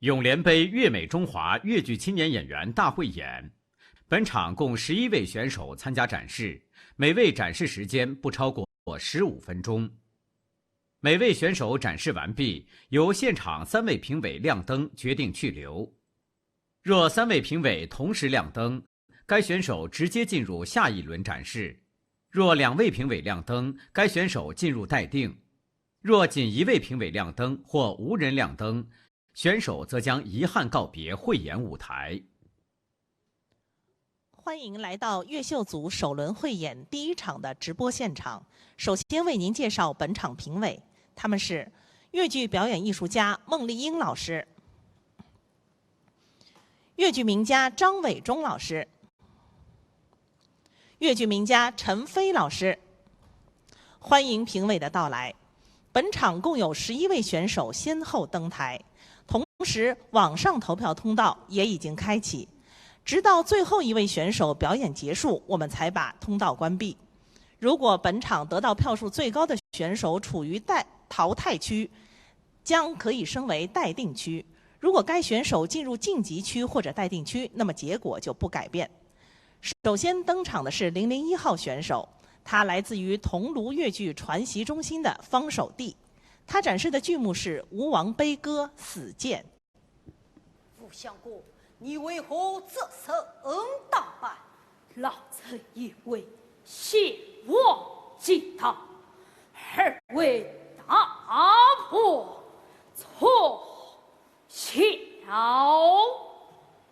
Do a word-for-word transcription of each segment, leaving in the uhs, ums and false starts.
永联杯粤美中华越剧青年演员大汇演。本场共十一位选手参加展示，每位展示时间不超过十五分钟。每位选手展示完毕，由现场三位评委亮灯决定去留。若三位评委同时亮灯，该选手直接进入下一轮展示。若两位评委亮灯，该选手进入待定。若仅一位评委亮灯或无人亮灯，选手则将遗憾告别汇演舞台。欢迎来到越绣组首轮汇演第一场的直播现场。首先为您介绍本场评委，他们是越剧表演艺术家孟丽英老师、越剧名家张伟忠老师、越剧名家陈飞老师。欢迎评委的到来。本场共有十一位选手先后登台，同时网上投票通道也已经开启，直到最后一位选手表演结束，我们才把通道关闭。如果本场得到票数最高的选手处于待淘汰区，将可以升为待定区。如果该选手进入晋级区或者待定区，那么结果就不改变。首先登场的是零零一号选手，他来自于桐庐越剧传习中心的方守娣，他展示的剧目是《吴王悲歌·死剑》。吴相公，你为何这身打扮？老臣因为先王即到，而为大王出 孝。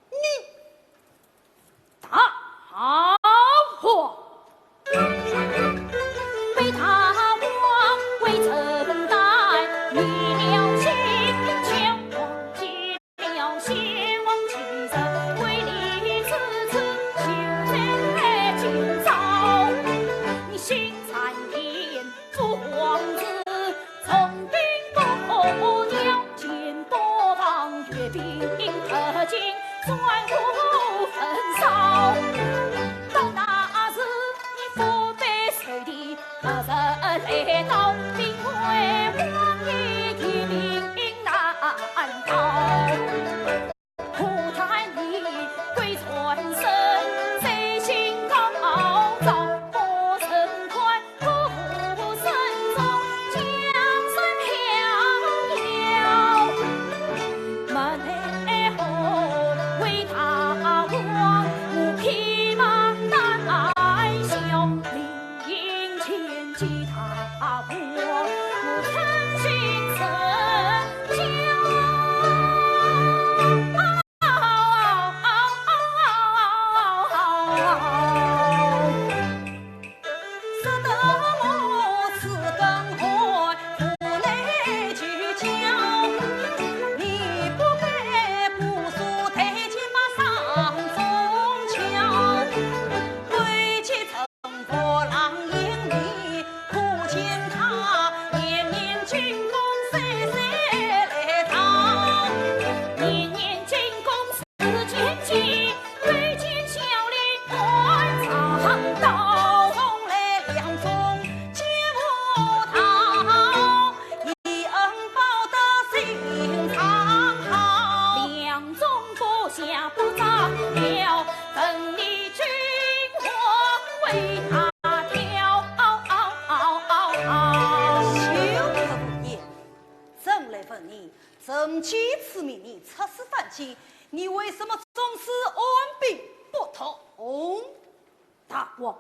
你大王，被大王未曾待，你了心，前往见了先王，其实为你如此，就在今朝。你心善念 做王子，重兵过nel，见多方，越兵克金，战无分少。到那时，你腹背受敌，何日来到？兵败王爷，天命难逃。 何谈你贵传身，谁信高招？不胜看，不胜重，江山飘摇。莫奈何为大王，我披麻戴孝。 臣来问你，臣见此命令出师犯奸，你为什么总是按兵不动？ 大王，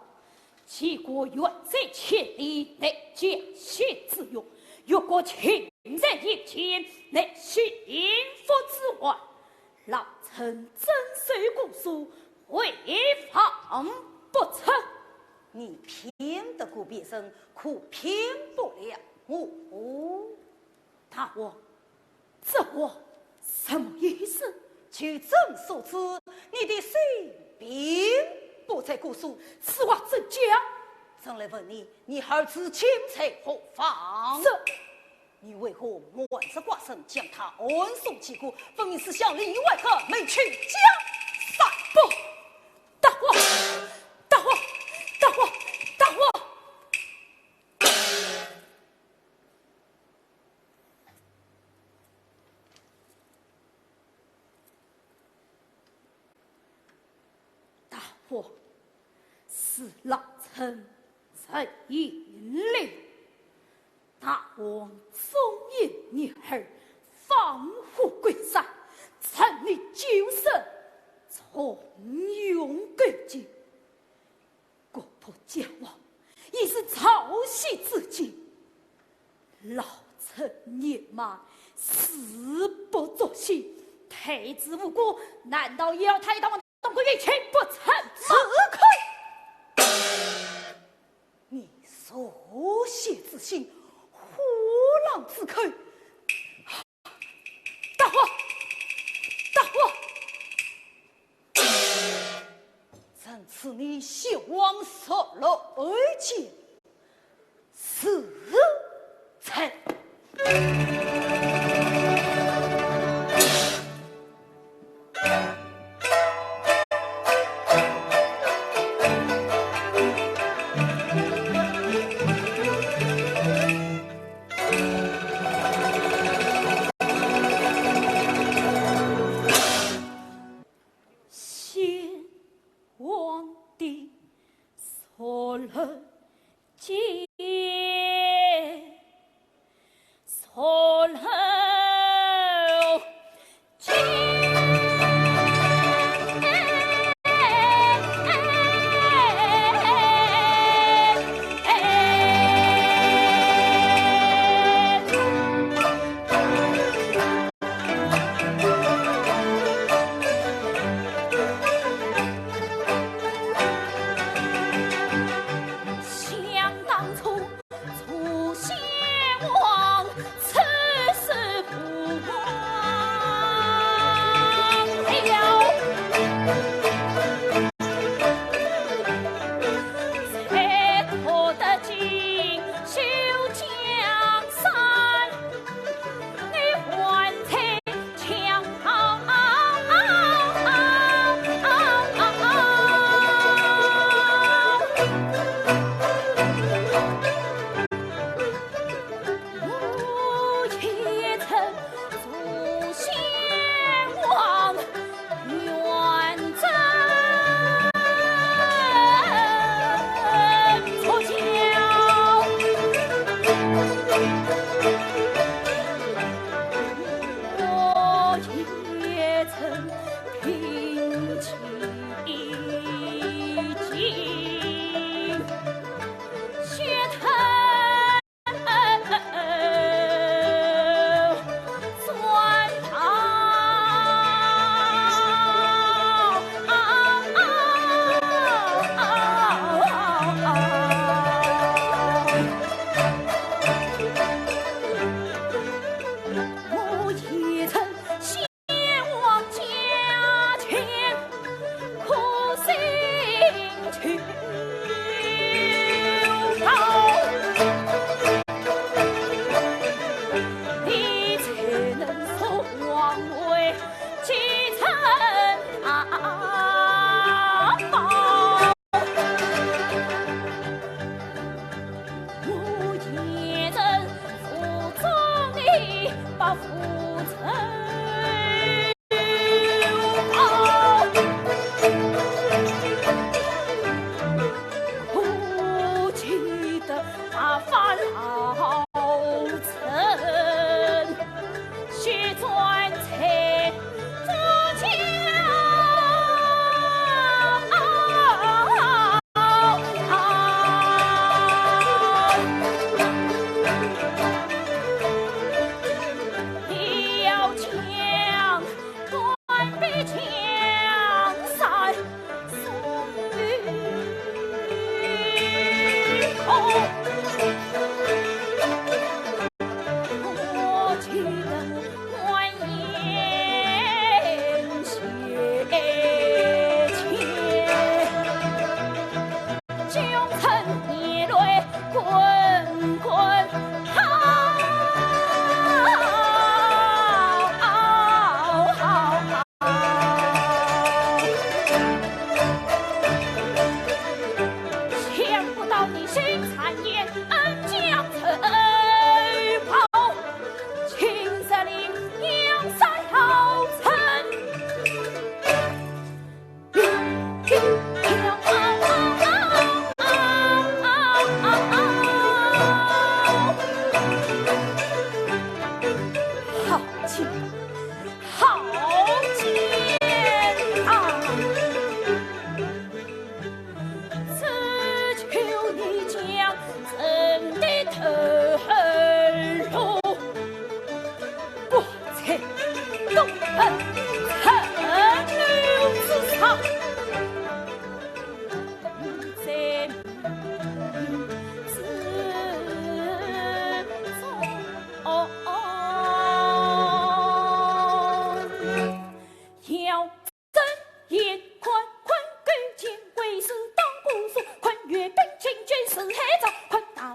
齐国远在千里，乃将息之用；越国近在眼前，乃心腹之患。老臣遵守古书，回防不出。你骗得过别人，可骗不了我。 大王，这话什么意思？据朕所知，你的心并不在姑苏。此话怎讲？朕来问你，你儿子今在何方？这……你为何瞒着寡人将他暗送齐国，分明是想另外个门去将散？不，大王，大王，大王，大王！是老臣陈延龄。大王忠言逆耳，放虎归山，趁你九省重用勾践。 国破家亡，已是朝夕之景。老臣年迈，誓不作戏。太子无辜，难道也要太大王东归于秦不成吗？住口！你蛇蝎之心，虎狼之口。大王，大王！ 臣赐你休王十六将，赐臣。先 皇帝坐了监，坐了监。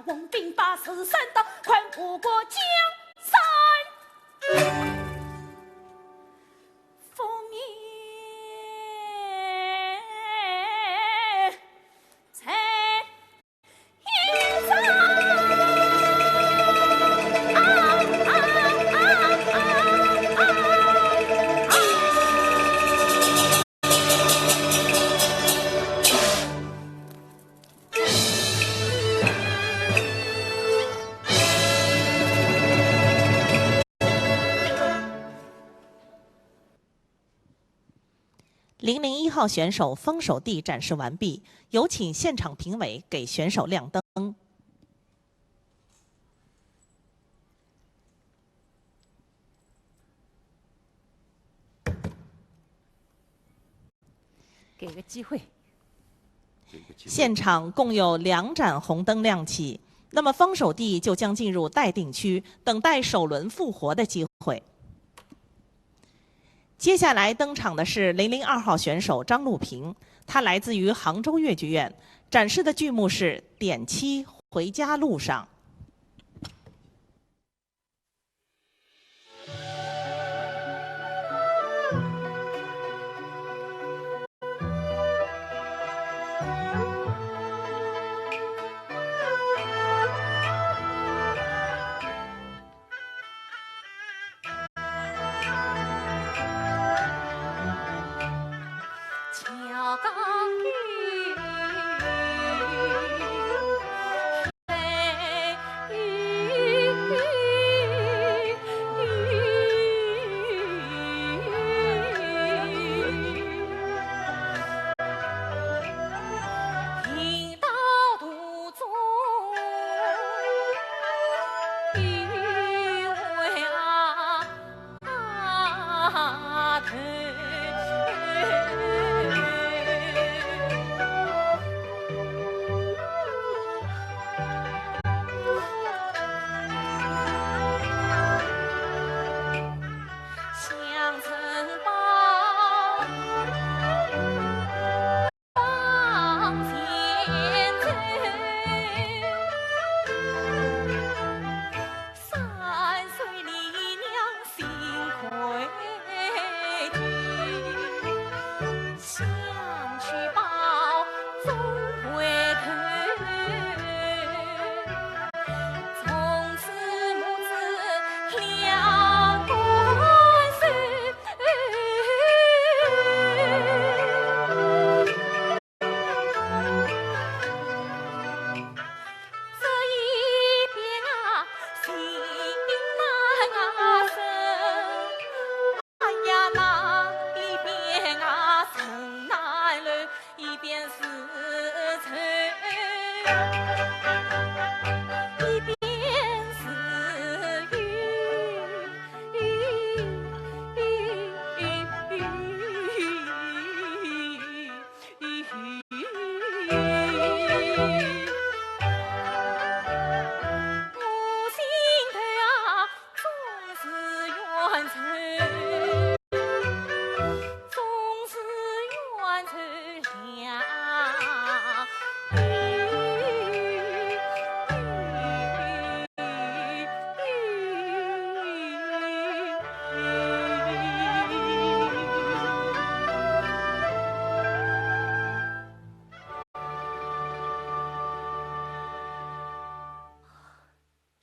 龙兵八十三刀，快渡过江山。烽烟在云上。零零一号选手方守弟展示完毕，有请现场评委给选手亮灯。 给个机会。现场共有两盏红灯亮起，那么方守弟就将进入待定区，等待首轮复活的机会。接下来登场的是零零二号选手张路平，他来自于杭州越剧院，展示的剧目是《点七回家路上》。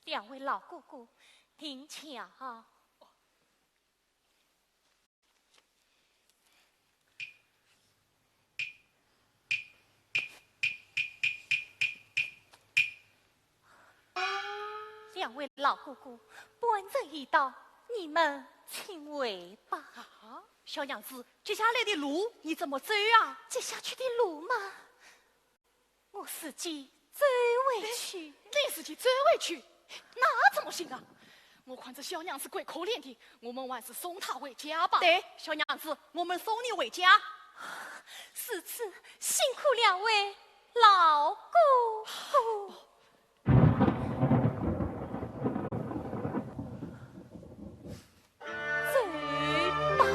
两位老哥哥，停瞧。 两位老哥哥，半日已到，你们请回吧。啊，小娘子，接下来的路你怎么走啊？接下去的路嘛，我自己走回去。你自己走回去？那怎么行啊？我看这小娘子怪可怜的，我们还是送她回家吧。对，小娘子，我们送你回家。如此，辛苦两位老哥哥。 走吧。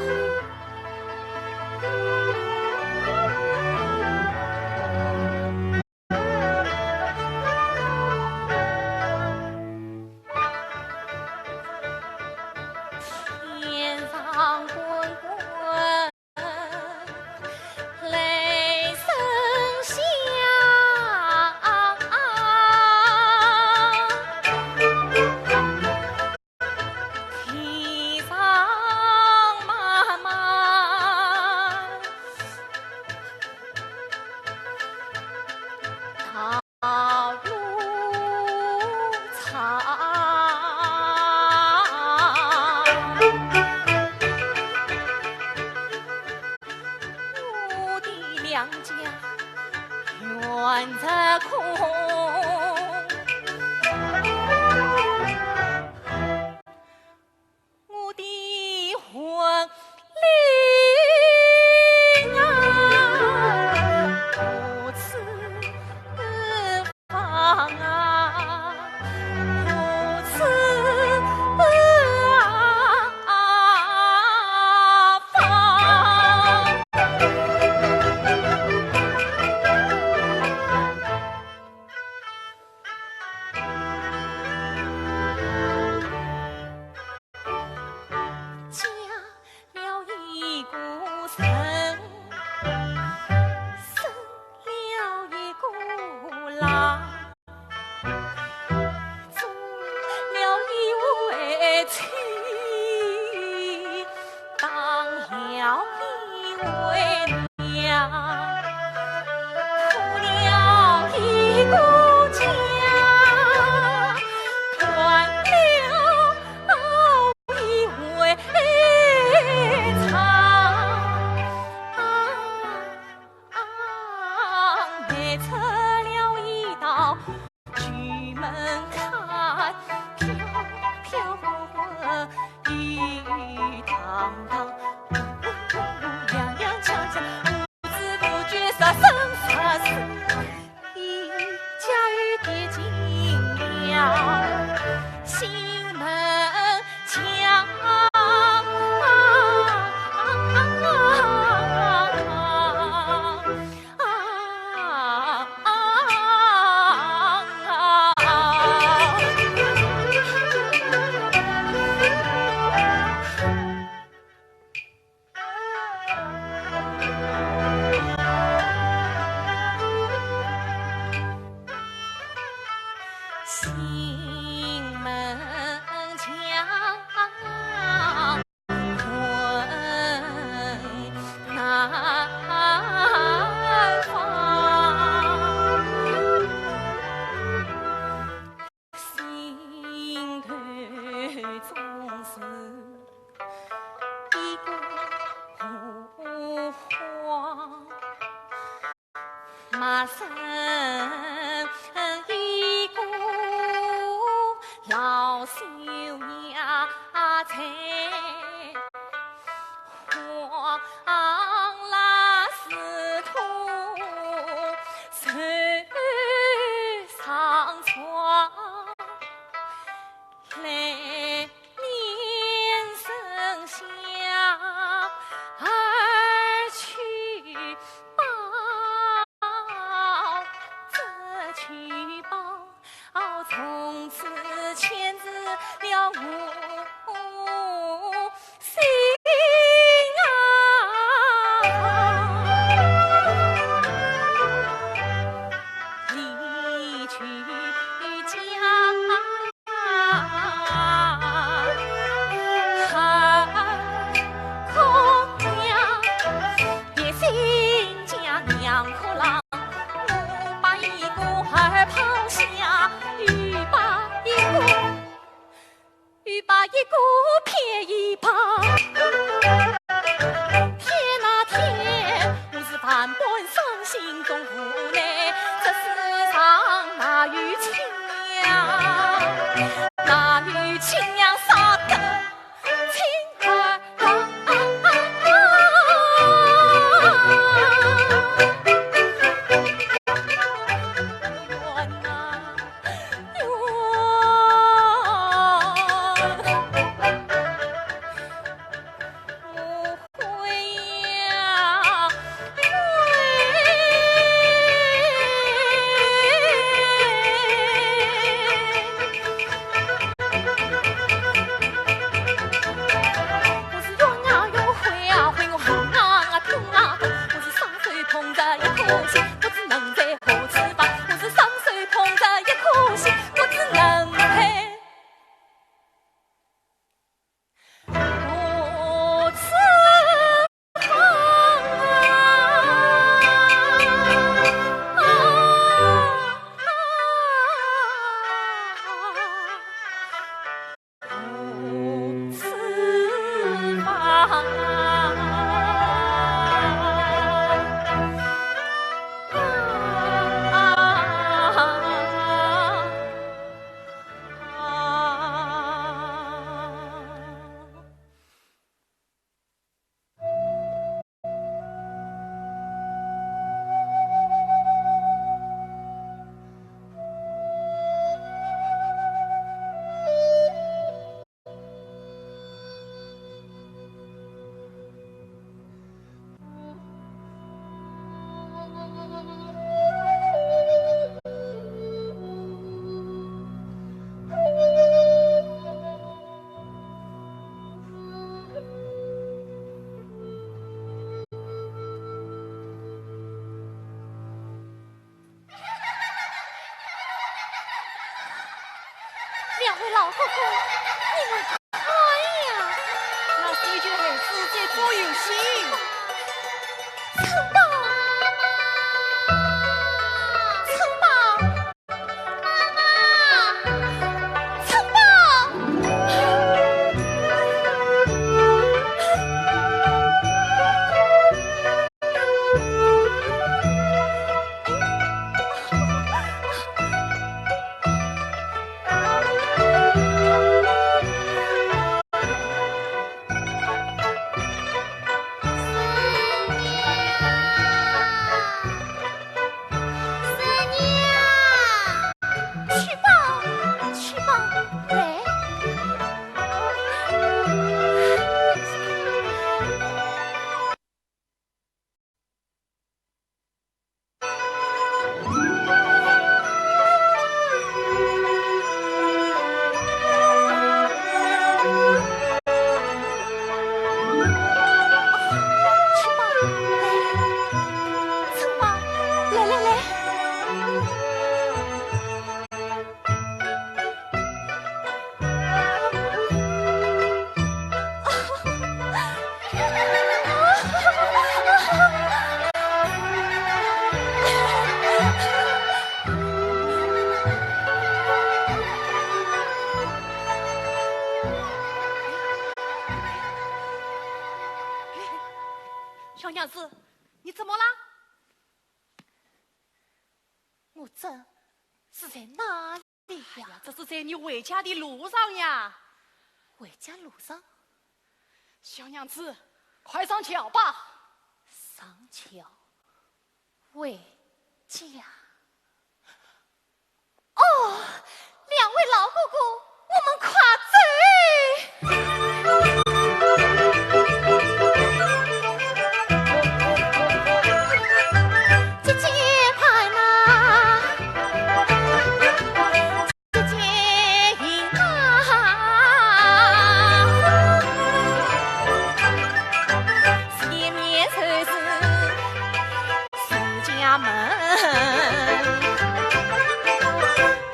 两位老哥哥，你们看呀，那是一群猴子在捉游戏。城堡，城堡，妈妈，城堡。这是在哪里呀？哎呀，这是在你回家的路上呀。回家路上？小娘子，快上桥吧。上桥？回家？哦，两位老哥哥，我们快走。姐姐快呐，姐姐行啊。前面就是 自家门。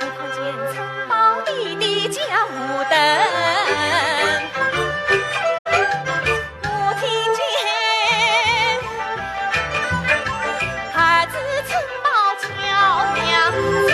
我看见城堡里的江湖灯，我听见孩子城堡叫娘亲。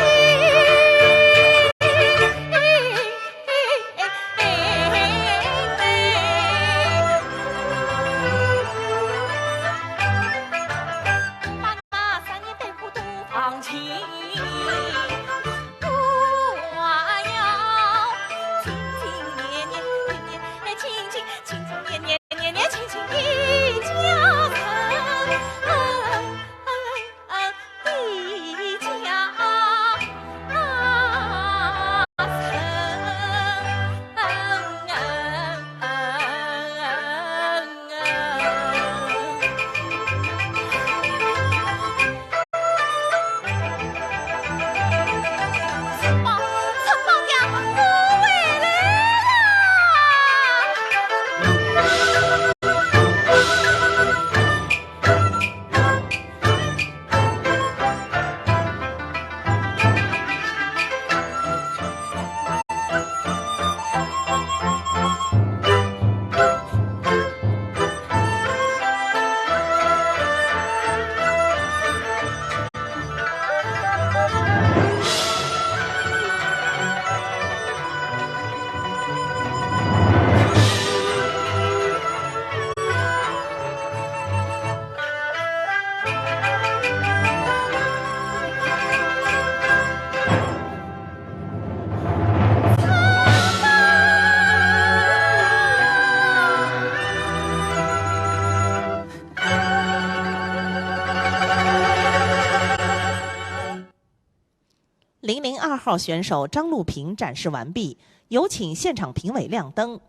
零零二号选手张路平展示完毕，有请现场评委亮灯。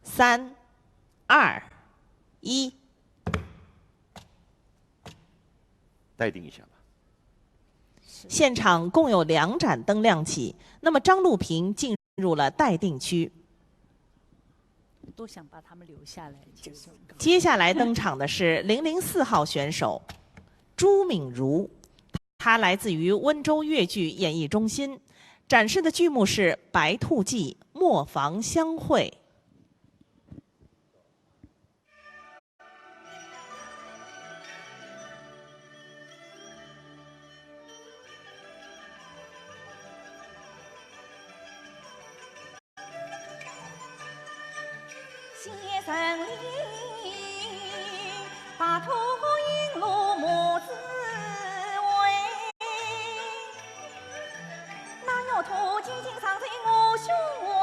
三、二、一。待定一下吧。现场共有两盏灯亮起，那么张路平进入了待定区。都想把他们留下来，其实。接下来登场的是零零四号选手朱敏如，她来自于温州越剧演艺中心，展示的剧目是《白兔记·磨坊相会》。 先生哩，白兔引路马子回，那玉兔紧紧上在我胸围。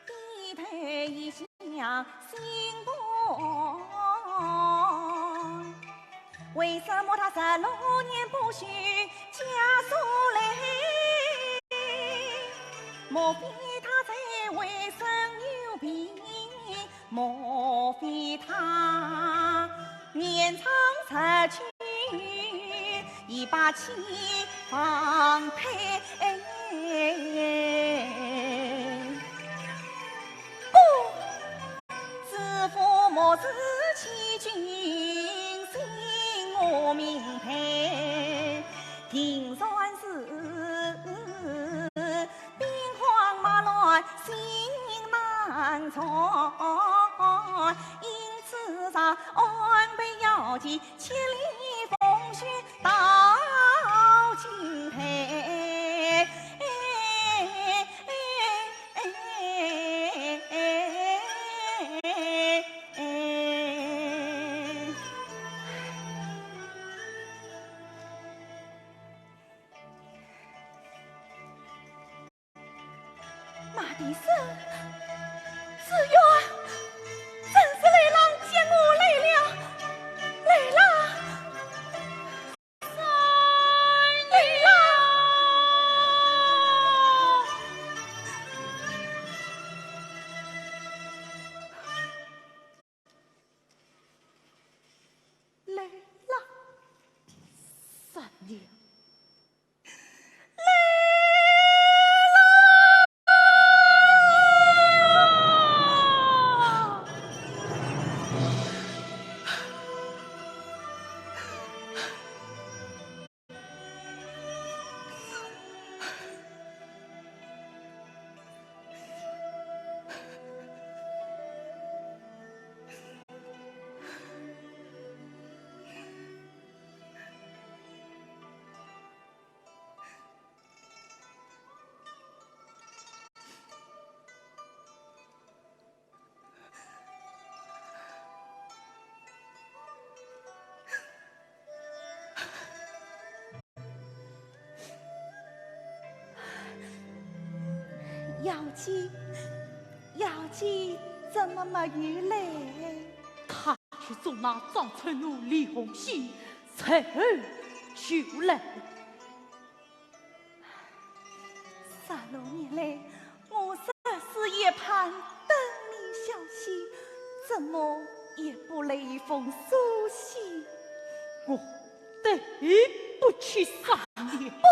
低头一想心痛，为什么他十六年不许嫁出来？莫非他在外生有病？莫非他年长失去 一把妻房配。不，知府莫是欺君心，我明白，定然是兵荒马乱，性命难存。因此上安排要紧， 千里风雪到京台。声，紫鹃，真是雷郎接我来了，来了，来了。 来了，三娘。来了。姚姐，姚姐怎么没有来？她去捉那张春奴李凤喜，随后就来。 十六年来，我日思夜盼等你消息，怎么也不来一封书信？我对不起三娘。不，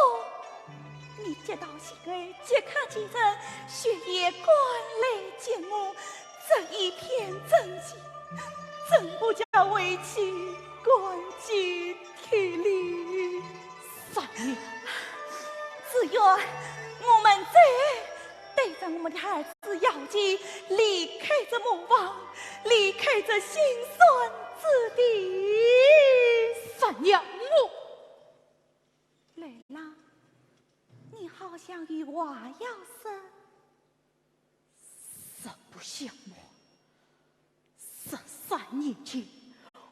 你接到信后，即刻起身，雪夜赶来见我，这一片真情，怎不叫为妻感激 涕零。三娘。紫鹃，我们走。带着我们的儿子姚姐离开这磨坊，离开这心酸之地。三娘，我……来啦，你好像有话要说。实不相瞒，十三年前，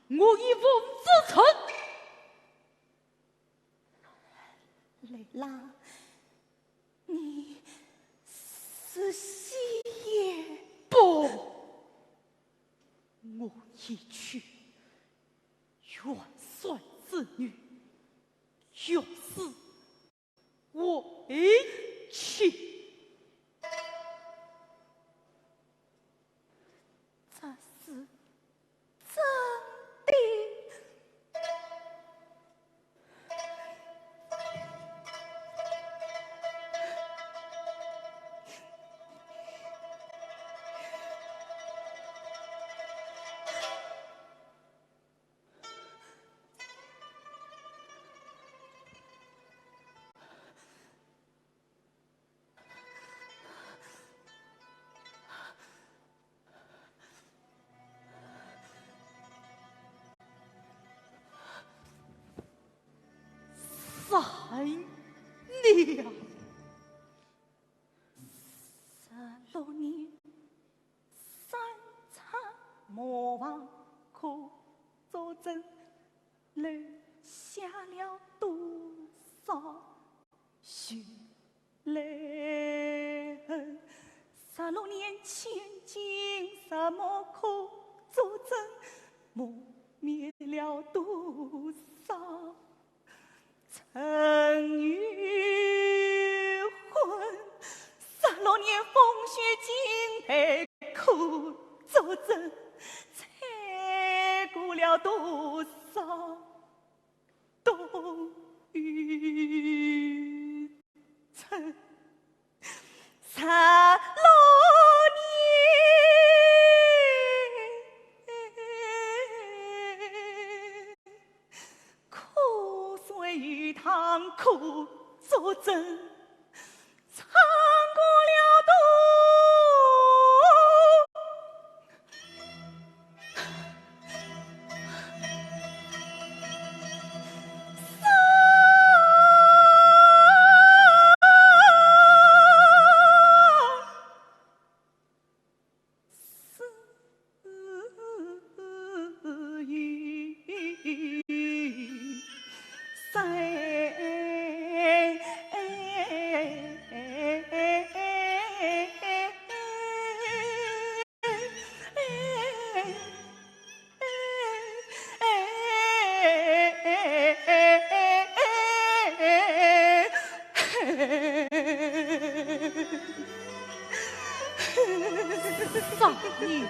我已奉子成。 来啦，你是戏言？不，我已娶元帅之女，就是为妻。 这是真的。 三娘。 十六年，三朝磨坊苦作证，留下了多少血泪痕？十六年千金什么苦作证，磨灭了多少 春与昏，十六年风雪浸透苦作证，吹过了多少冬与春。 十六年，苦水与汤苦作证，尝过了多少爷。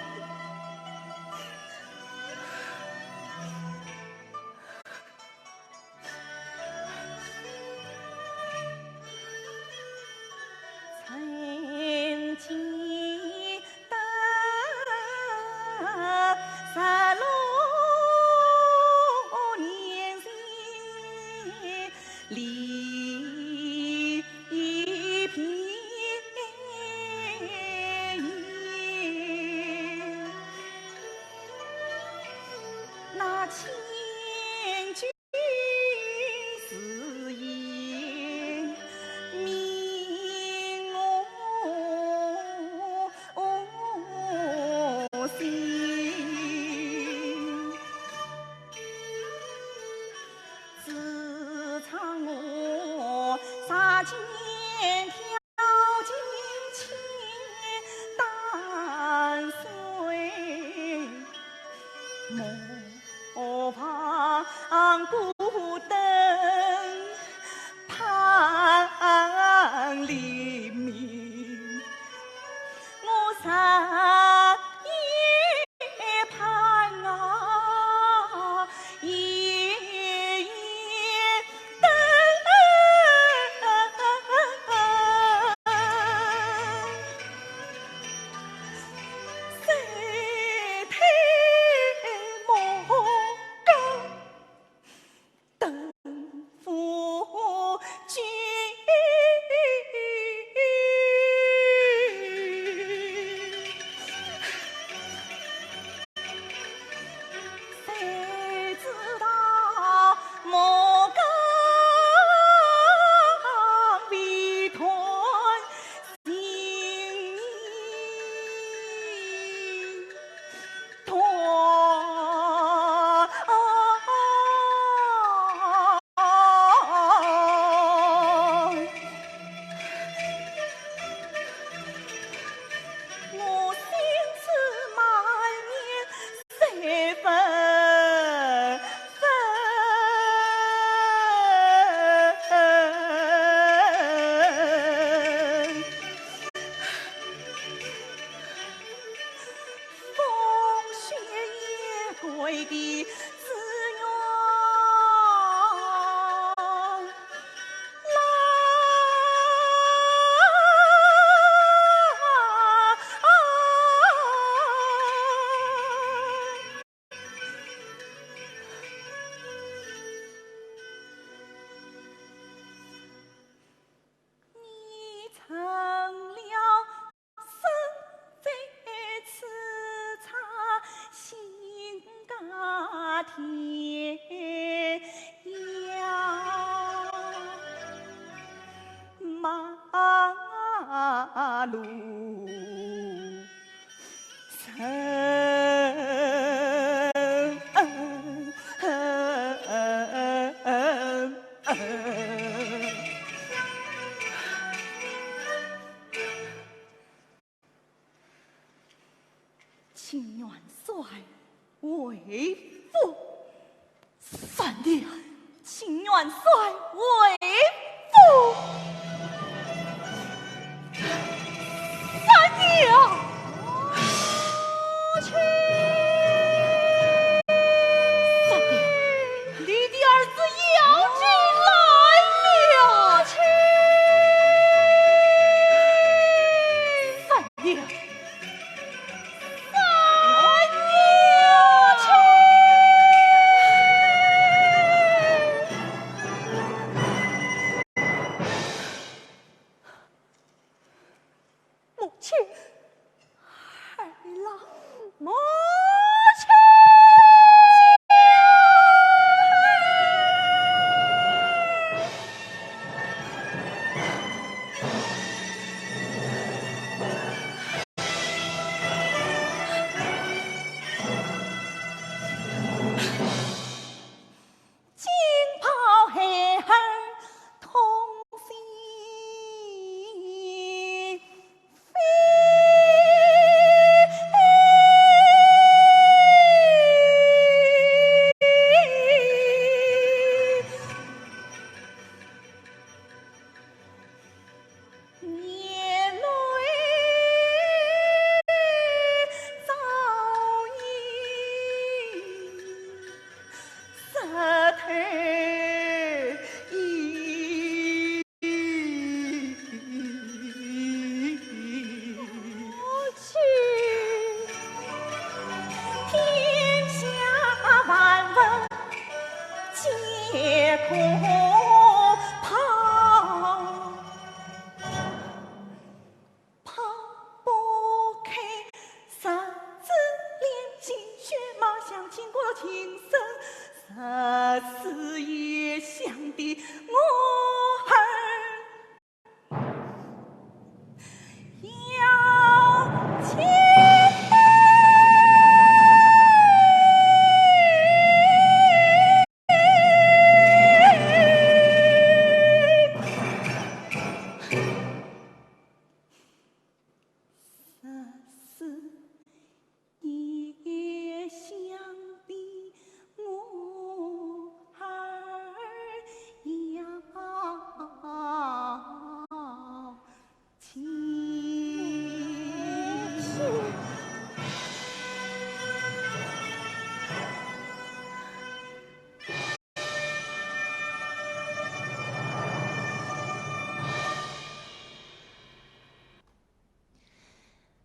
请元帅回府。三娘，请元帅回府。三娘，母亲。三娘，你的儿子要进来了。母亲。三娘。 母亲，儿郎，母亲。跑，跑不开。十指连金靴马，响金鼓琴声，十指也响的我儿。 要去。十指也响的我儿要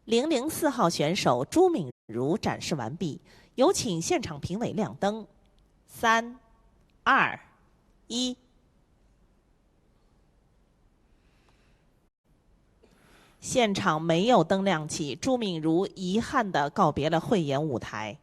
零零四号选手朱敏如展示完毕，有请现场评委亮灯。三、二、一。 现场没有灯亮起，朱敏如遗憾地告别了汇演舞台。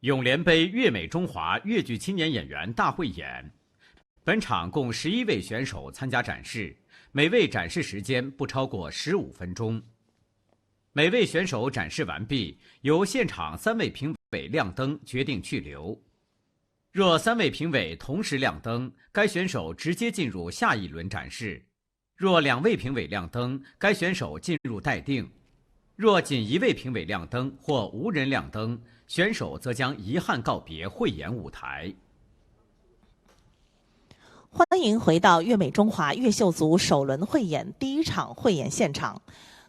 永联杯粤美中华越剧青年演员大汇演，本场共十一位选手参加展示，每位展示时间不超过十五分钟。每位选手展示完毕，由现场三位评委亮灯决定去留。若三位评委同时亮灯，该选手直接进入下一轮展示。 若两位评委亮灯，该选手进入待定。若仅一位评委亮灯或无人亮灯，选手则将遗憾告别汇演舞台。欢迎回到越美中华越秀组首轮汇演第一场汇演现场。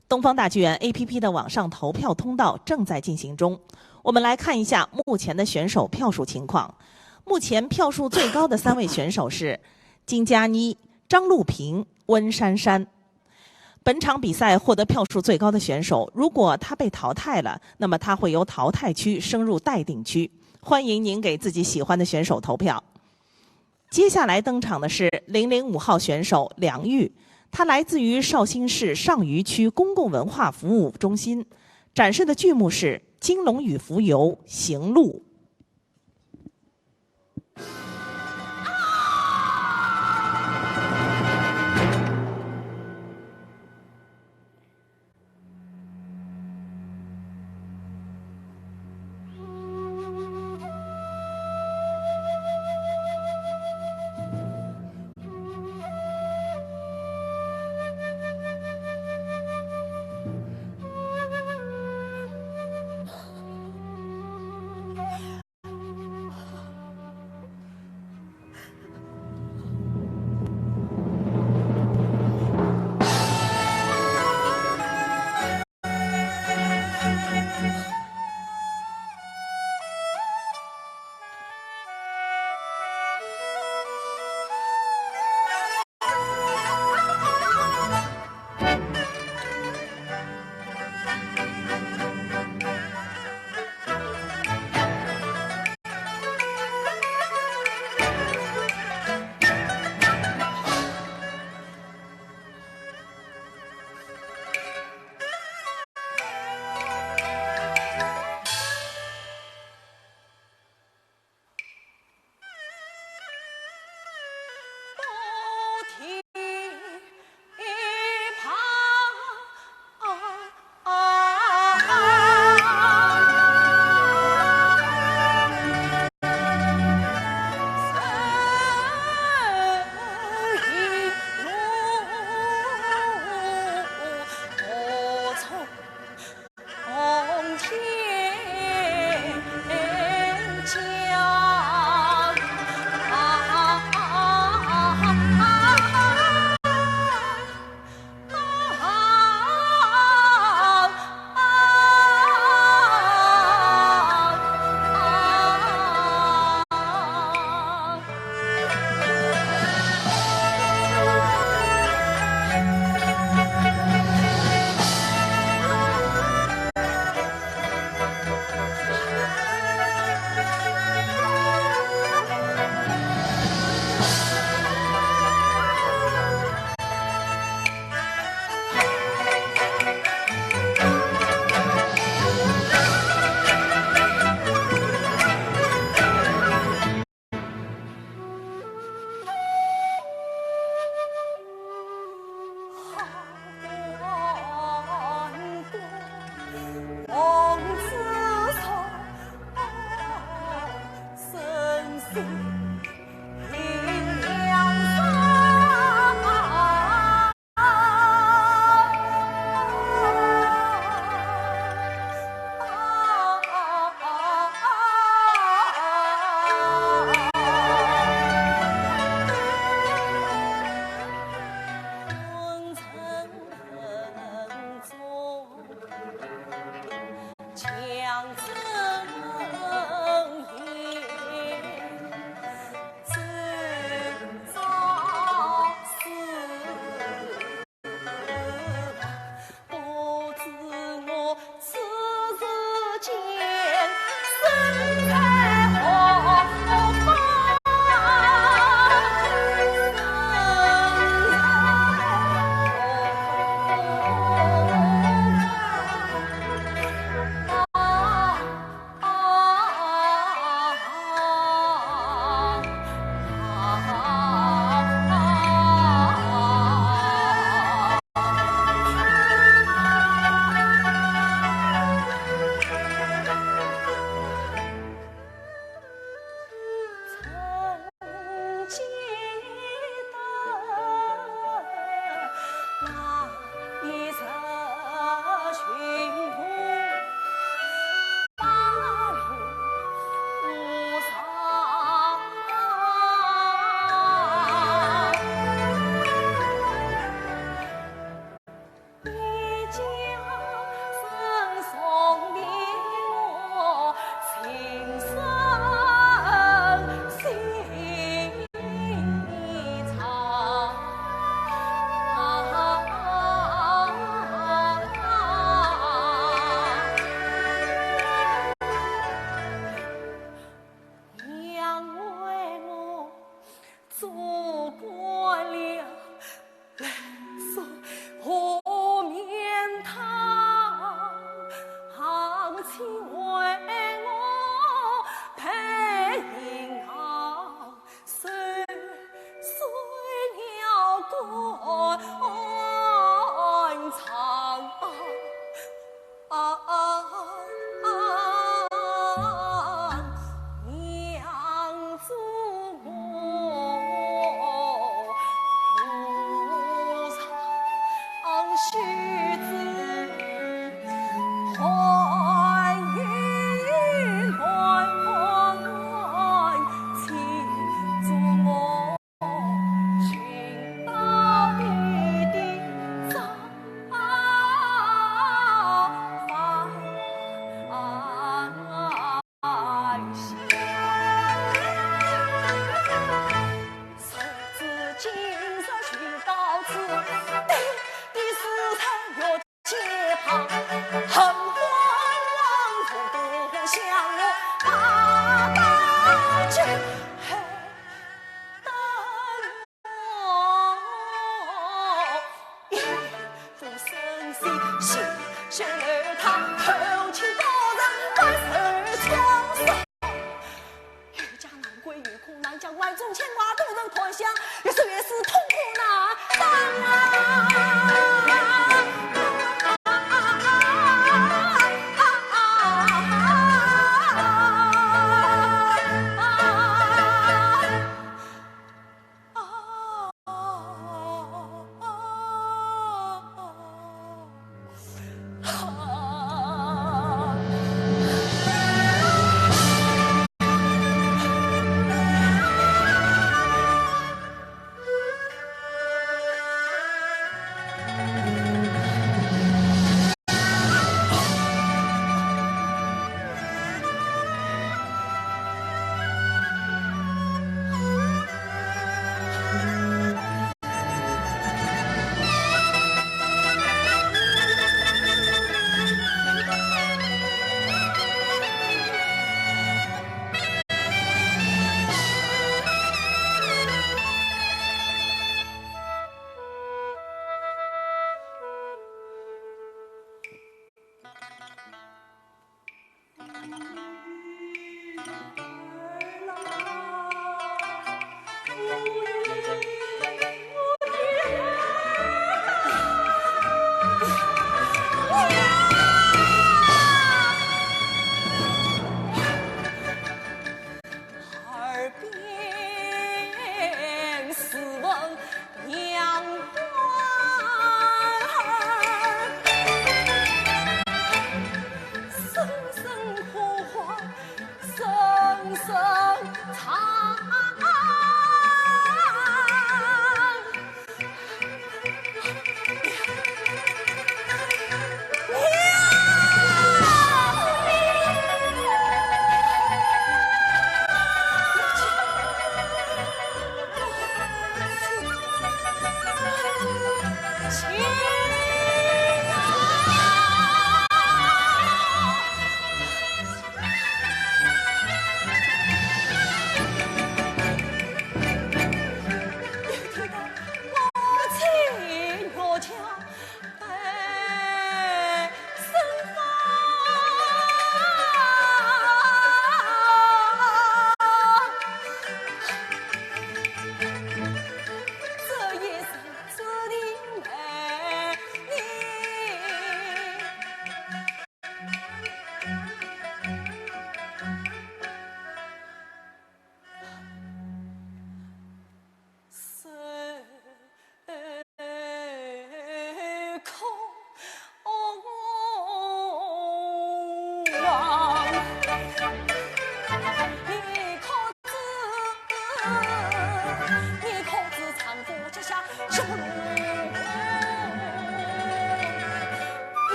东方大剧院A P P的网上投票通道正在进行中，我们来看一下目前的选手票数情况。目前票数最高的三位选手是金嘉妮、 张露萍、温珊珊。本场比赛获得票数最高的选手，如果他被淘汰了，那么他会由淘汰区升入待定区。欢迎您给自己喜欢的选手投票。接下来登场的是零零五号选手梁玉，他来自于绍兴市上虞区公共文化服务中心，展示的剧目是《金龙与蜉蝣》《行路》。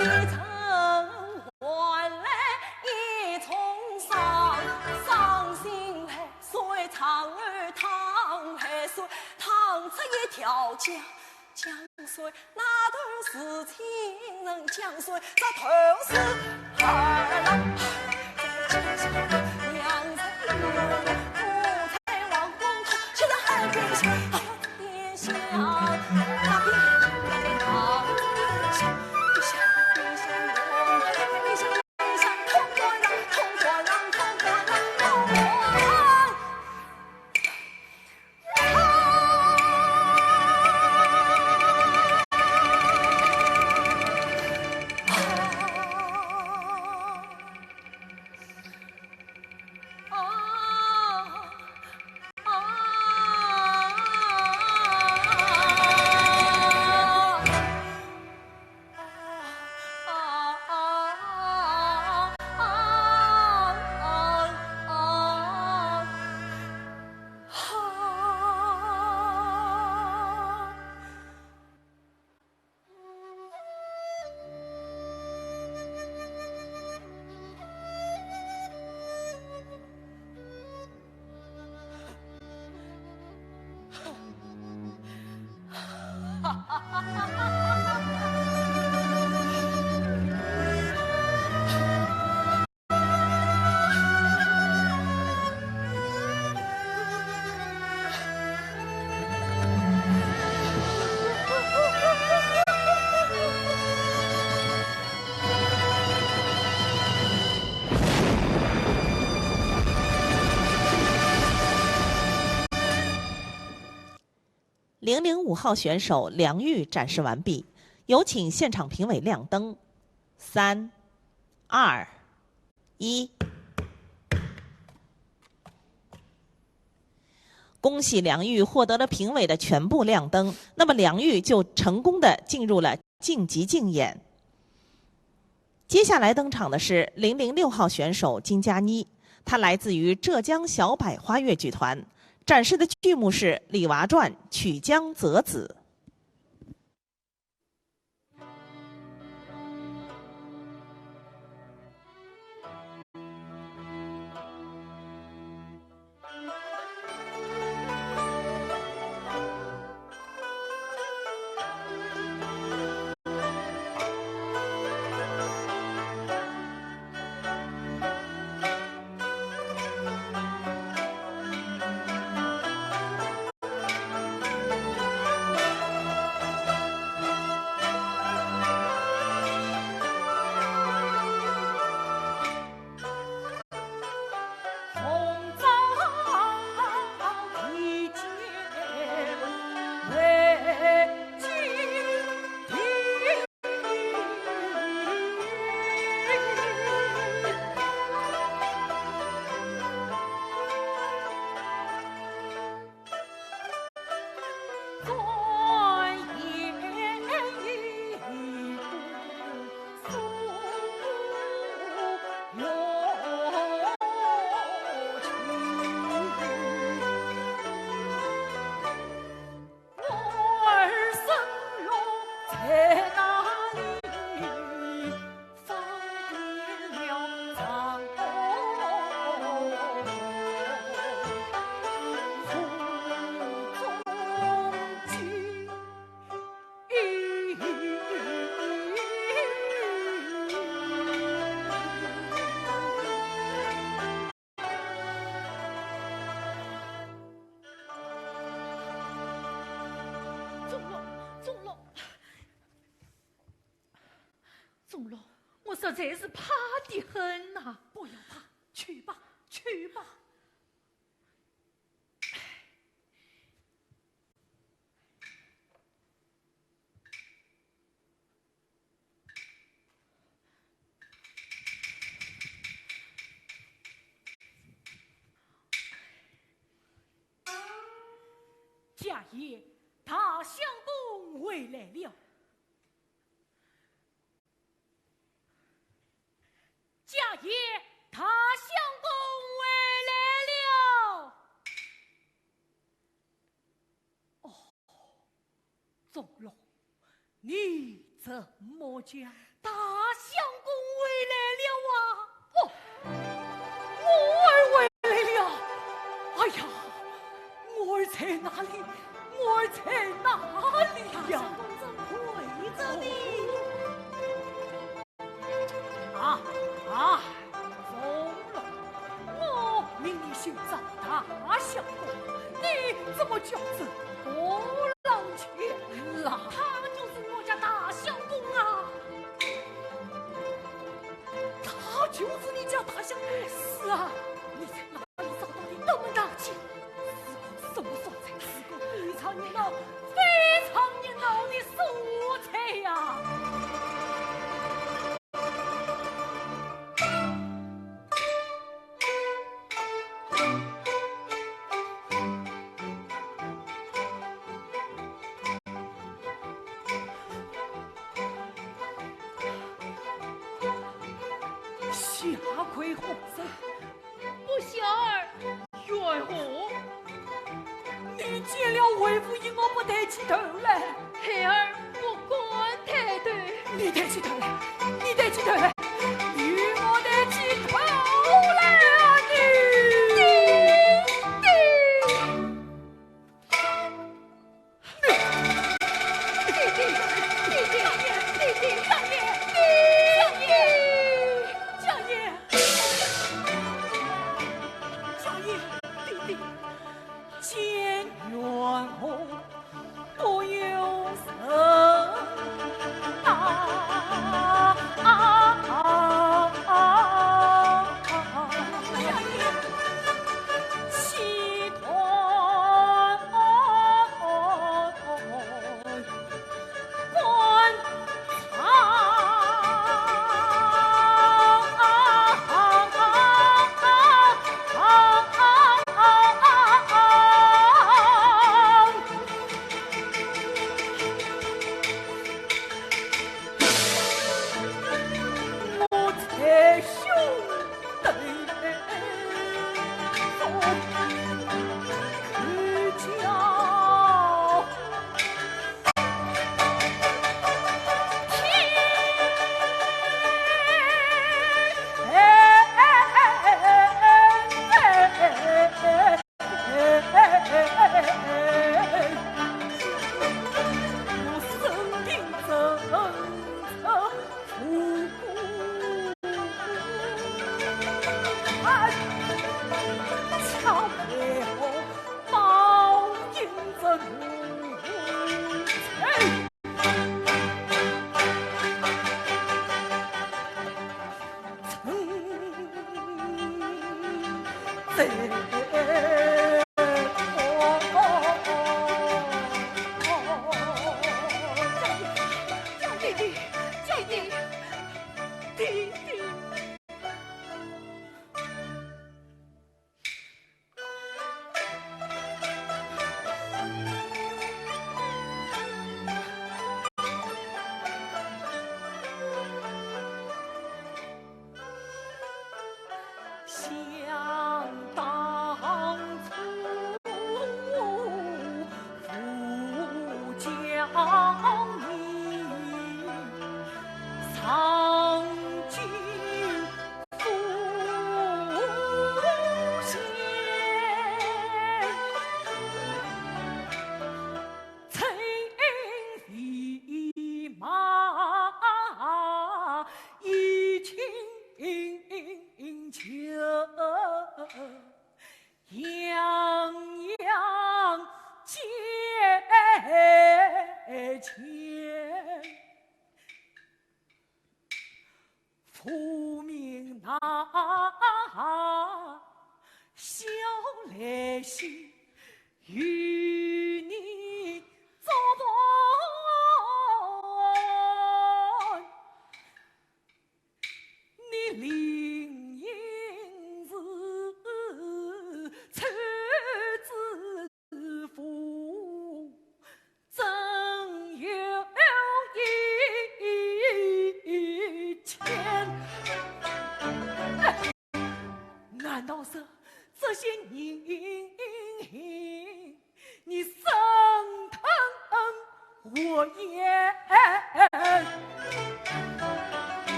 一程还来一重伤，伤心海水，唱儿淌海水，淌出一条江，江水那头是亲人，江水这头是儿郎。零零五号选手梁玉展示完毕，有请现场评委亮灯。三、二、一。恭喜梁玉获得了评委的全部亮灯，那么梁玉就成功的进入了晋级竞演。接下来登场的是零零六号选手金佳妮，她来自于浙江小百花越剧团，展示的剧目是《李娃传》《曲江择子》。钟楼，钟楼，钟楼，我实在是怕得很呐。不要怕，去吧，去吧。 家爷，大相公回来了。家爷，大相公回来了。哦， 钟楼，你怎么讲？大相公回来了啊！哦，我儿回来了！哎呀，我儿在哪里？我儿在哪里呀？大相公正跪着呢。啊啊！ 从容，我命你寻找大相公，你怎么叫这个浪去了？他就是我家大相公啊！他就是你家大相公？是啊，你在哪里找到的？到门大街。是个什么所在？是个非常热闹、非常热闹的所在呀！ 下跪何事？不孝儿， 缘何？你见了为父，与我不抬起头来？孩儿不敢抬头。你抬起头来，你抬起头来，与我抬起头来啊，你！爹爹！ 爹爹，爹爹，爹爹，爹爹，家业，爹爹，家业，家业，爹爹，见冤枉，不由人啊！啊啊啊啊！岂敢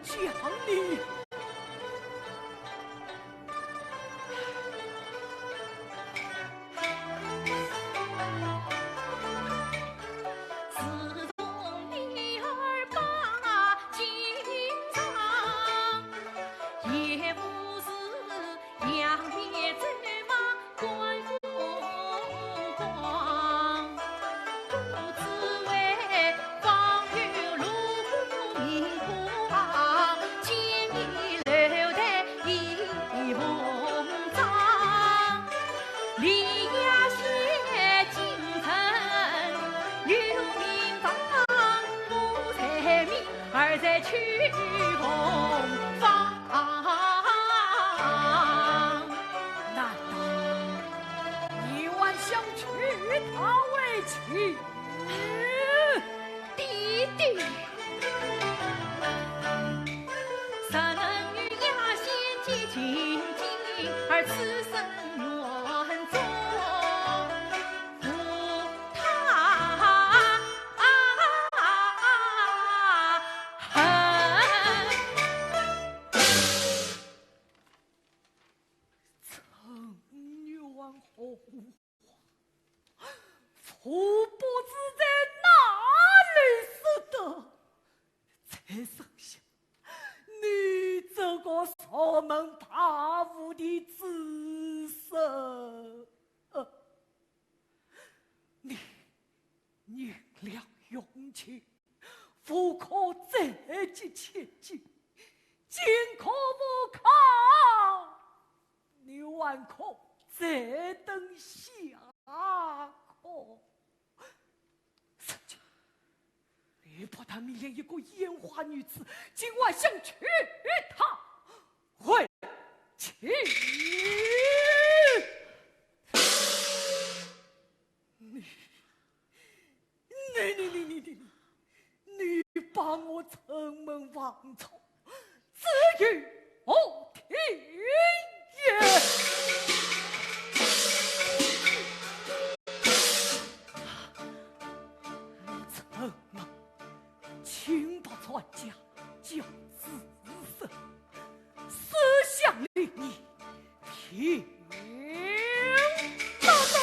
想你。难道你还想娶她为妻？爹爹。陈元洪，我不知在哪里拾得这身价，你这个邪门大户的子孙。 你银两用尽，无可再借千金，金可无靠，你还可再等下可？如今，你不但迷恋一个烟花女子，竟还想娶她为妻。 你，你，你，你，你，你，你把我城门望穿，自有我天也！我城门，请把船家叫自身，思想礼义， 听，大人。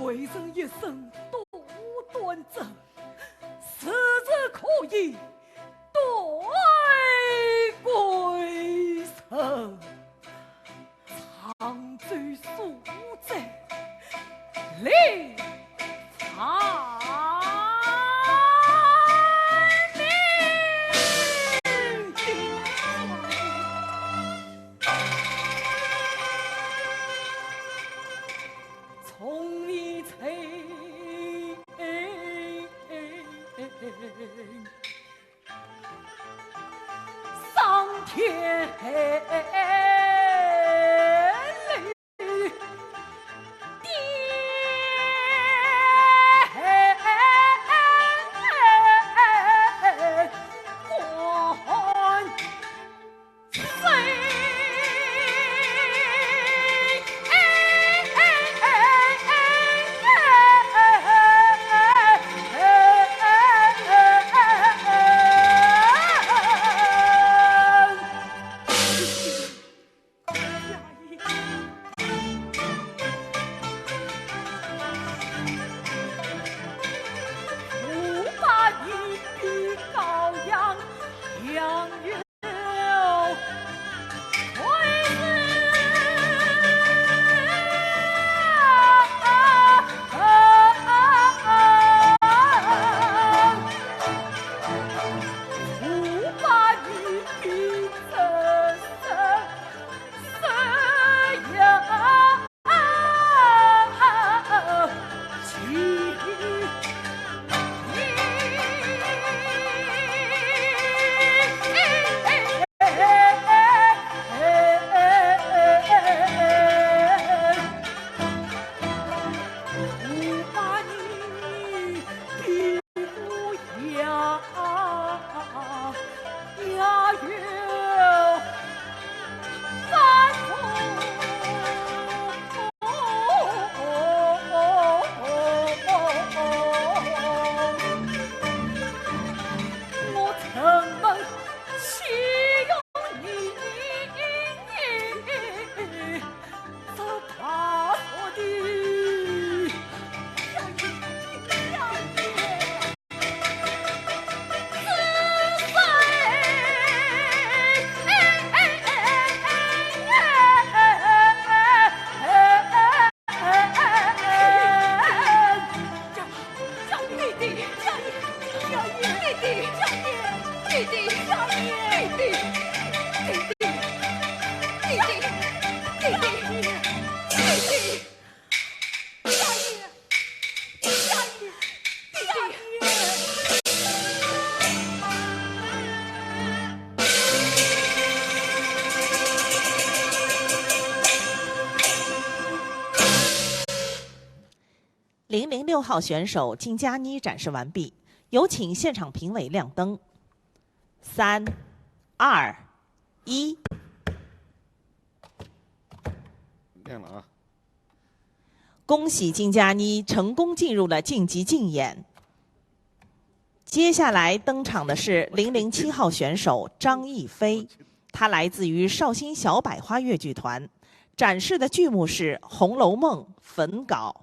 为人一生多端正，是日可以对归程。 常州所在，临长宁。从你在 上天里的官。零零六号选手金佳妮展示完毕，有请现场评委亮灯。三、二、一。亮了啊！恭喜金佳妮成功进入了晋级竞演。接下来登场的是零零七号选手张艺飞，她来自于绍兴小百花越剧团，展示的剧目是《红楼梦》焚稿。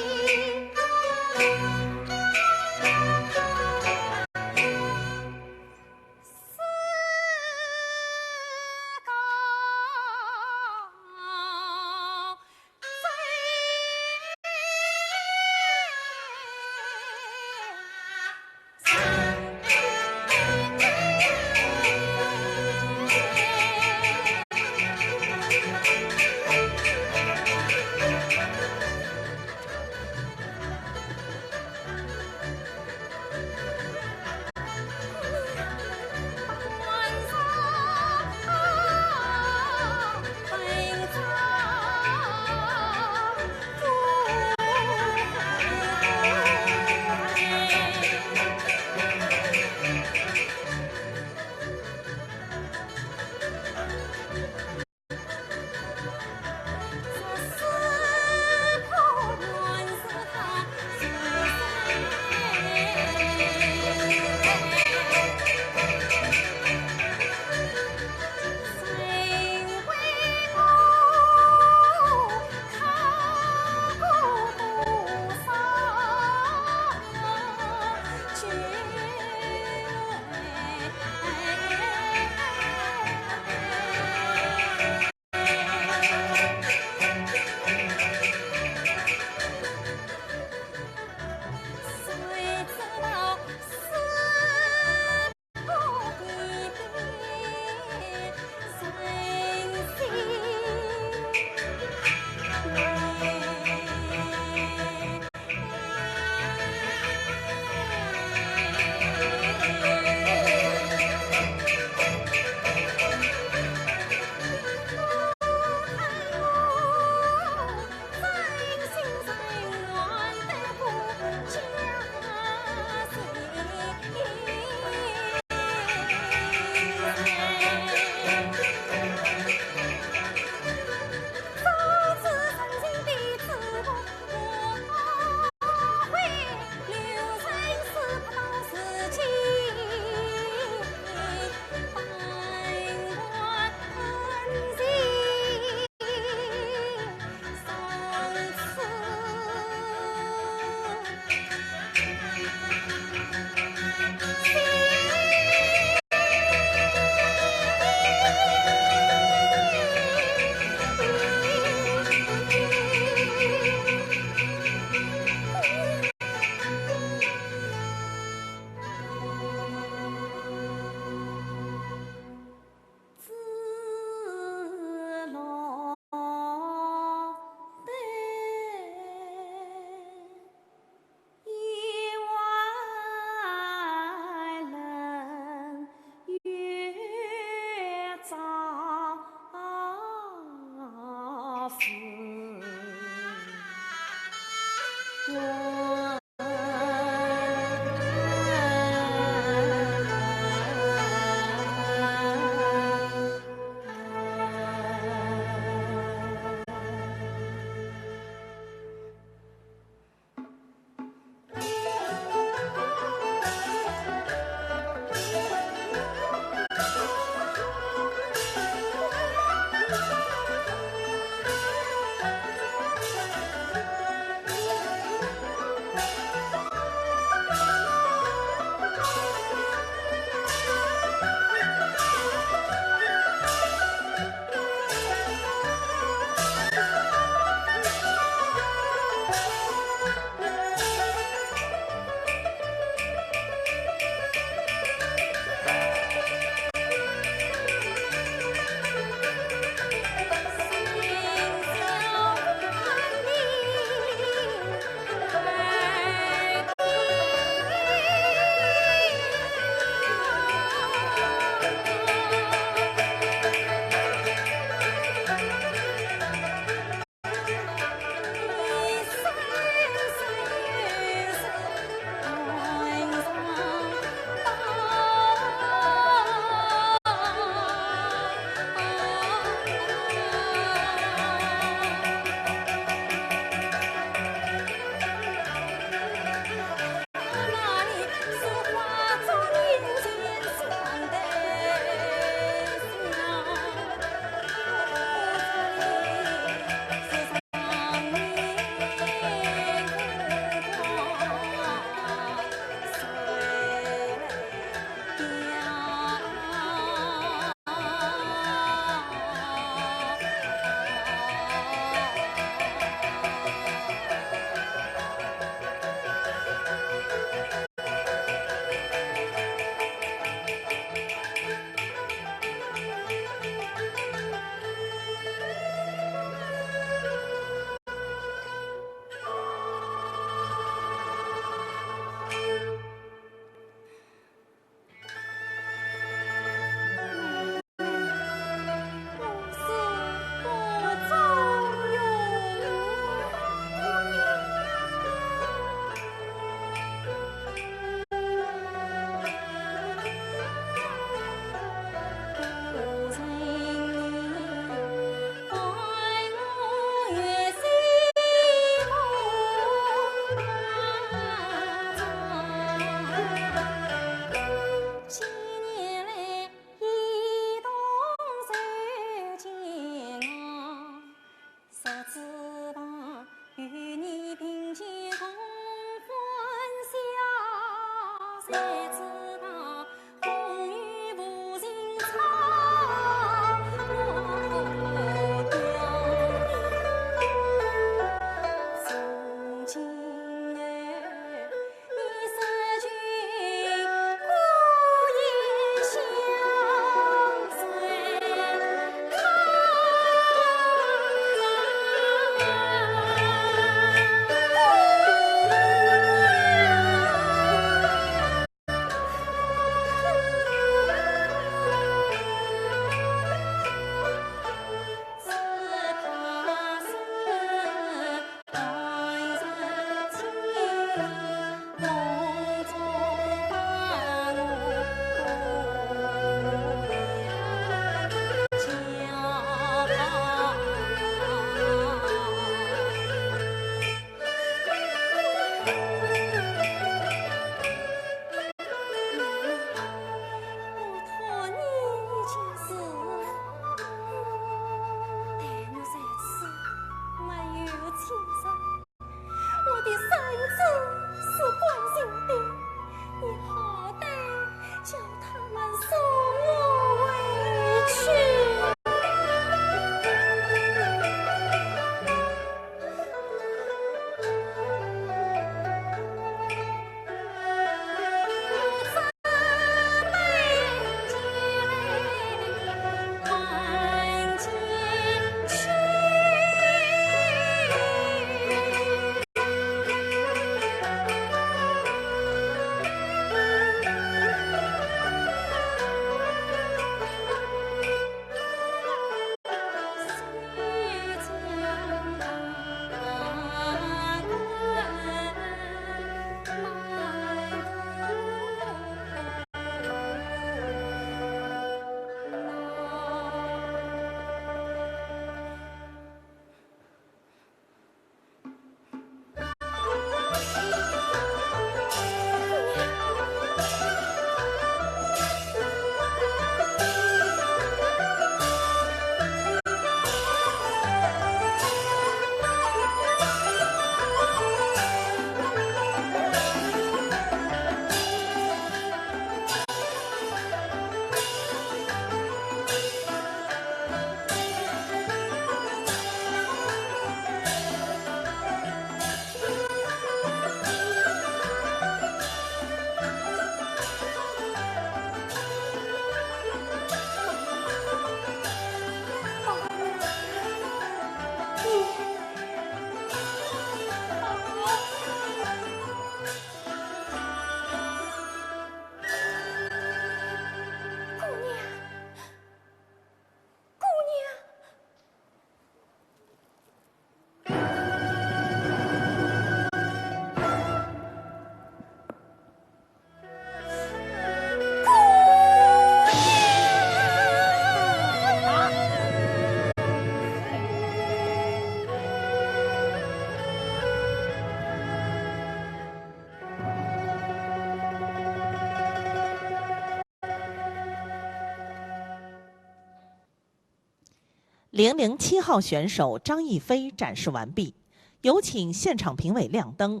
零零七号选手张亦菲展示完毕，有请现场评委亮灯。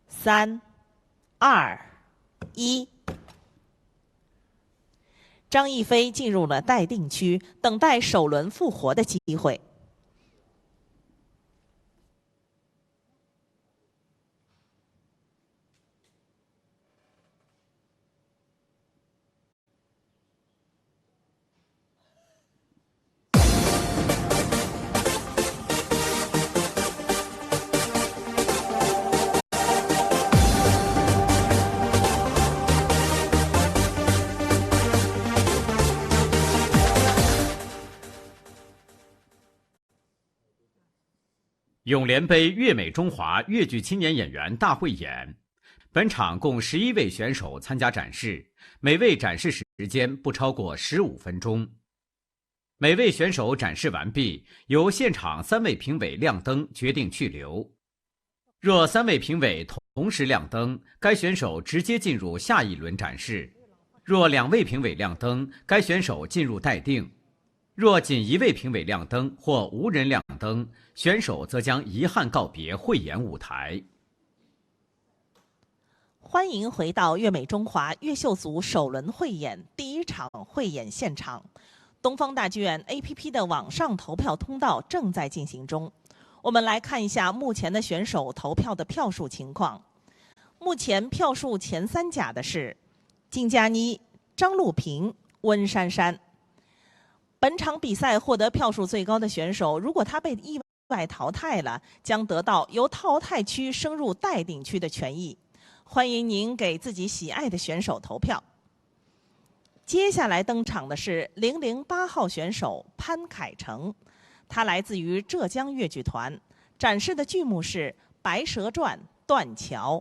三、二、一。张亦菲进入了待定区，等待首轮复活的机会。 永联杯粤美中华粤剧青年演员大汇演，本场共十一位选手参加展示，每位展示时间不超过十五分钟。每位选手展示完毕，由现场三位评委亮灯决定去留。若三位评委同时亮灯，该选手直接进入下一轮展示。 若两位评委亮灯，该选手进入待定；若仅一位评委亮灯或无人亮灯，选手则将遗憾告别汇演舞台。欢迎回到粤美中华越秀组首轮汇演第一场汇演现场。东方大剧院A P P的网上投票通道正在进行中，我们来看一下目前的选手投票的票数情况。目前票数前三甲的是 金嘉妮、张璐萍、温珊珊。本场比赛获得票数最高的选手，如果他被意外淘汰了，将得到由淘汰区升入待定区的权益。欢迎您给自己喜爱的选手投票。接下来登场的是零零八号选手潘凯成，他来自于浙江越剧团，展示的剧目是《白蛇传》《断桥》。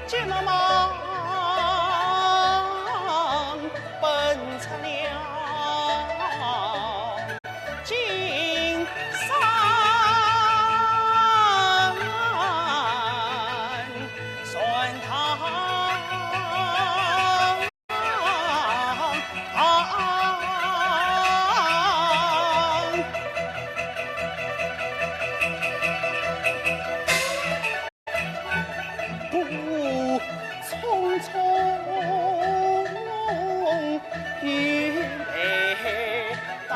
急忙奔出了金山船堂。 不匆匆已被盗。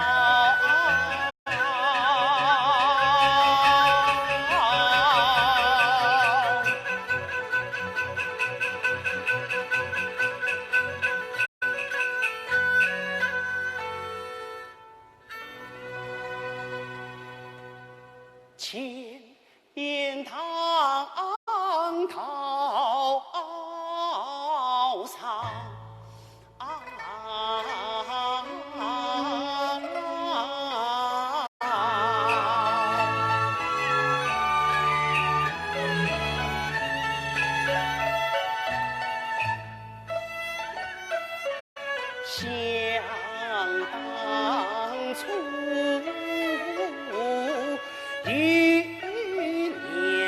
千年唐朝上。 想当初，有娘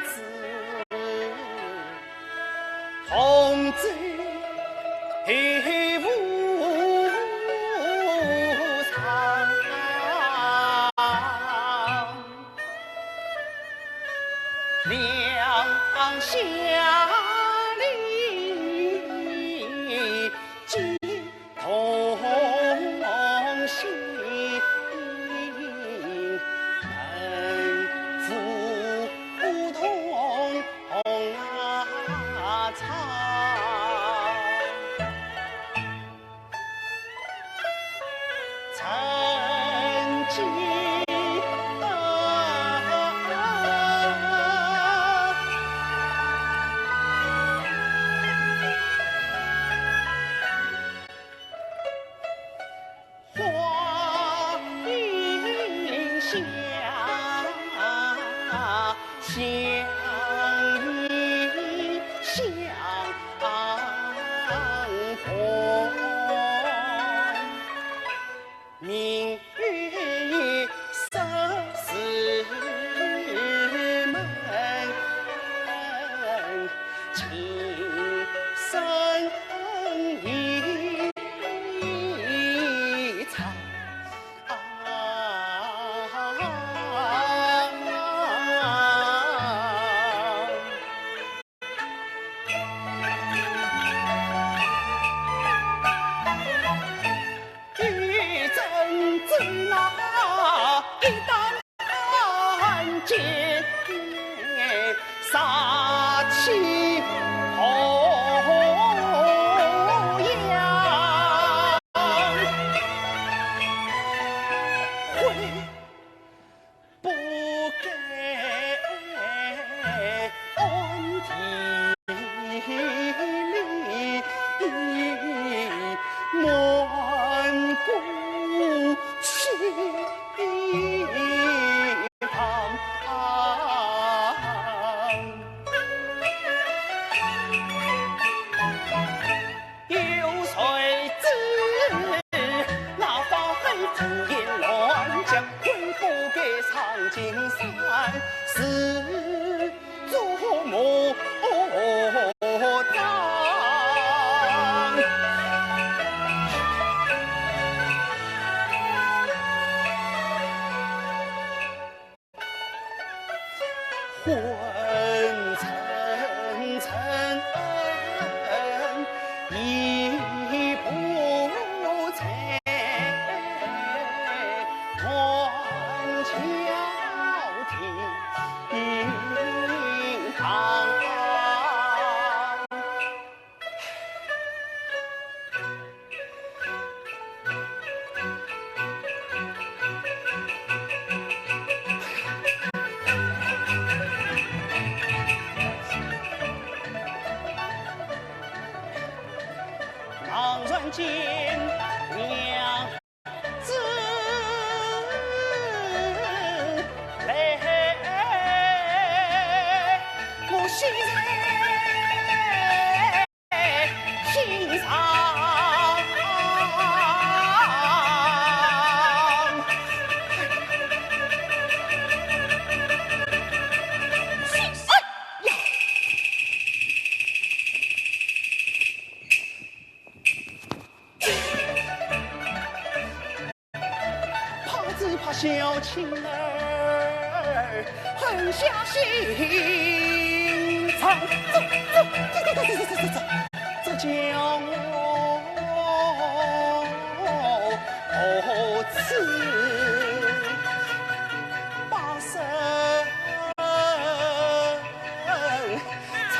子，同舟何无常。 两相离，皆同心，门户不同啊草。 曾经啊，花影香，香与香。 明月夜，似那一旦见杀气好样，悔不该暗地里瞒顾忌。 有谁知那花海茯苓乱讲，悔不该上金山，自作魔障。 昏沉沉已不在，断桥亭旁。 茫然间娘子来我心上。 怕只怕小青儿狠下心肠。走，走，走，走，走，走，走，走，走，叫我何处把身藏？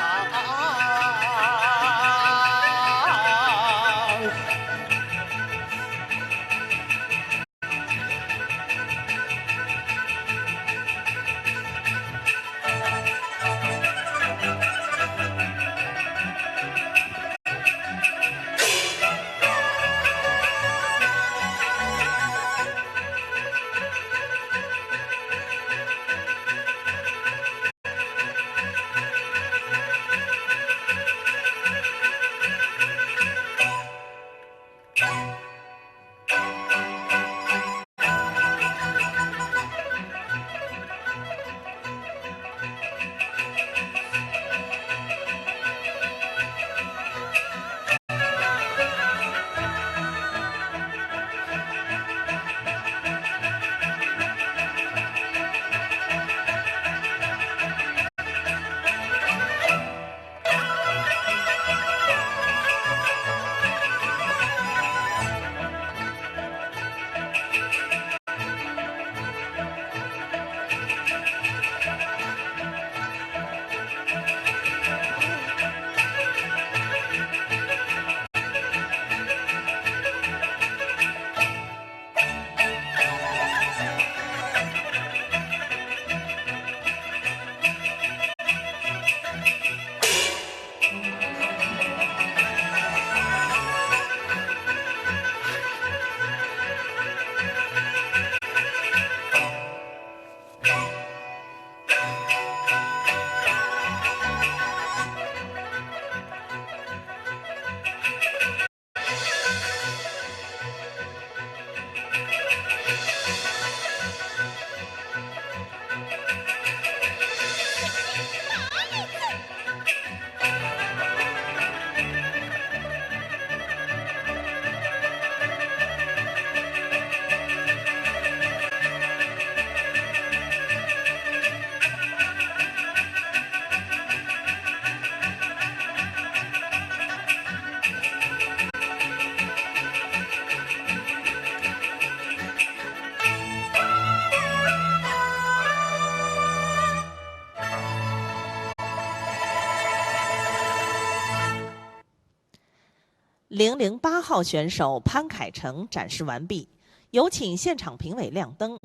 零零八号选手潘凯成展示完毕，有请现场评委亮灯。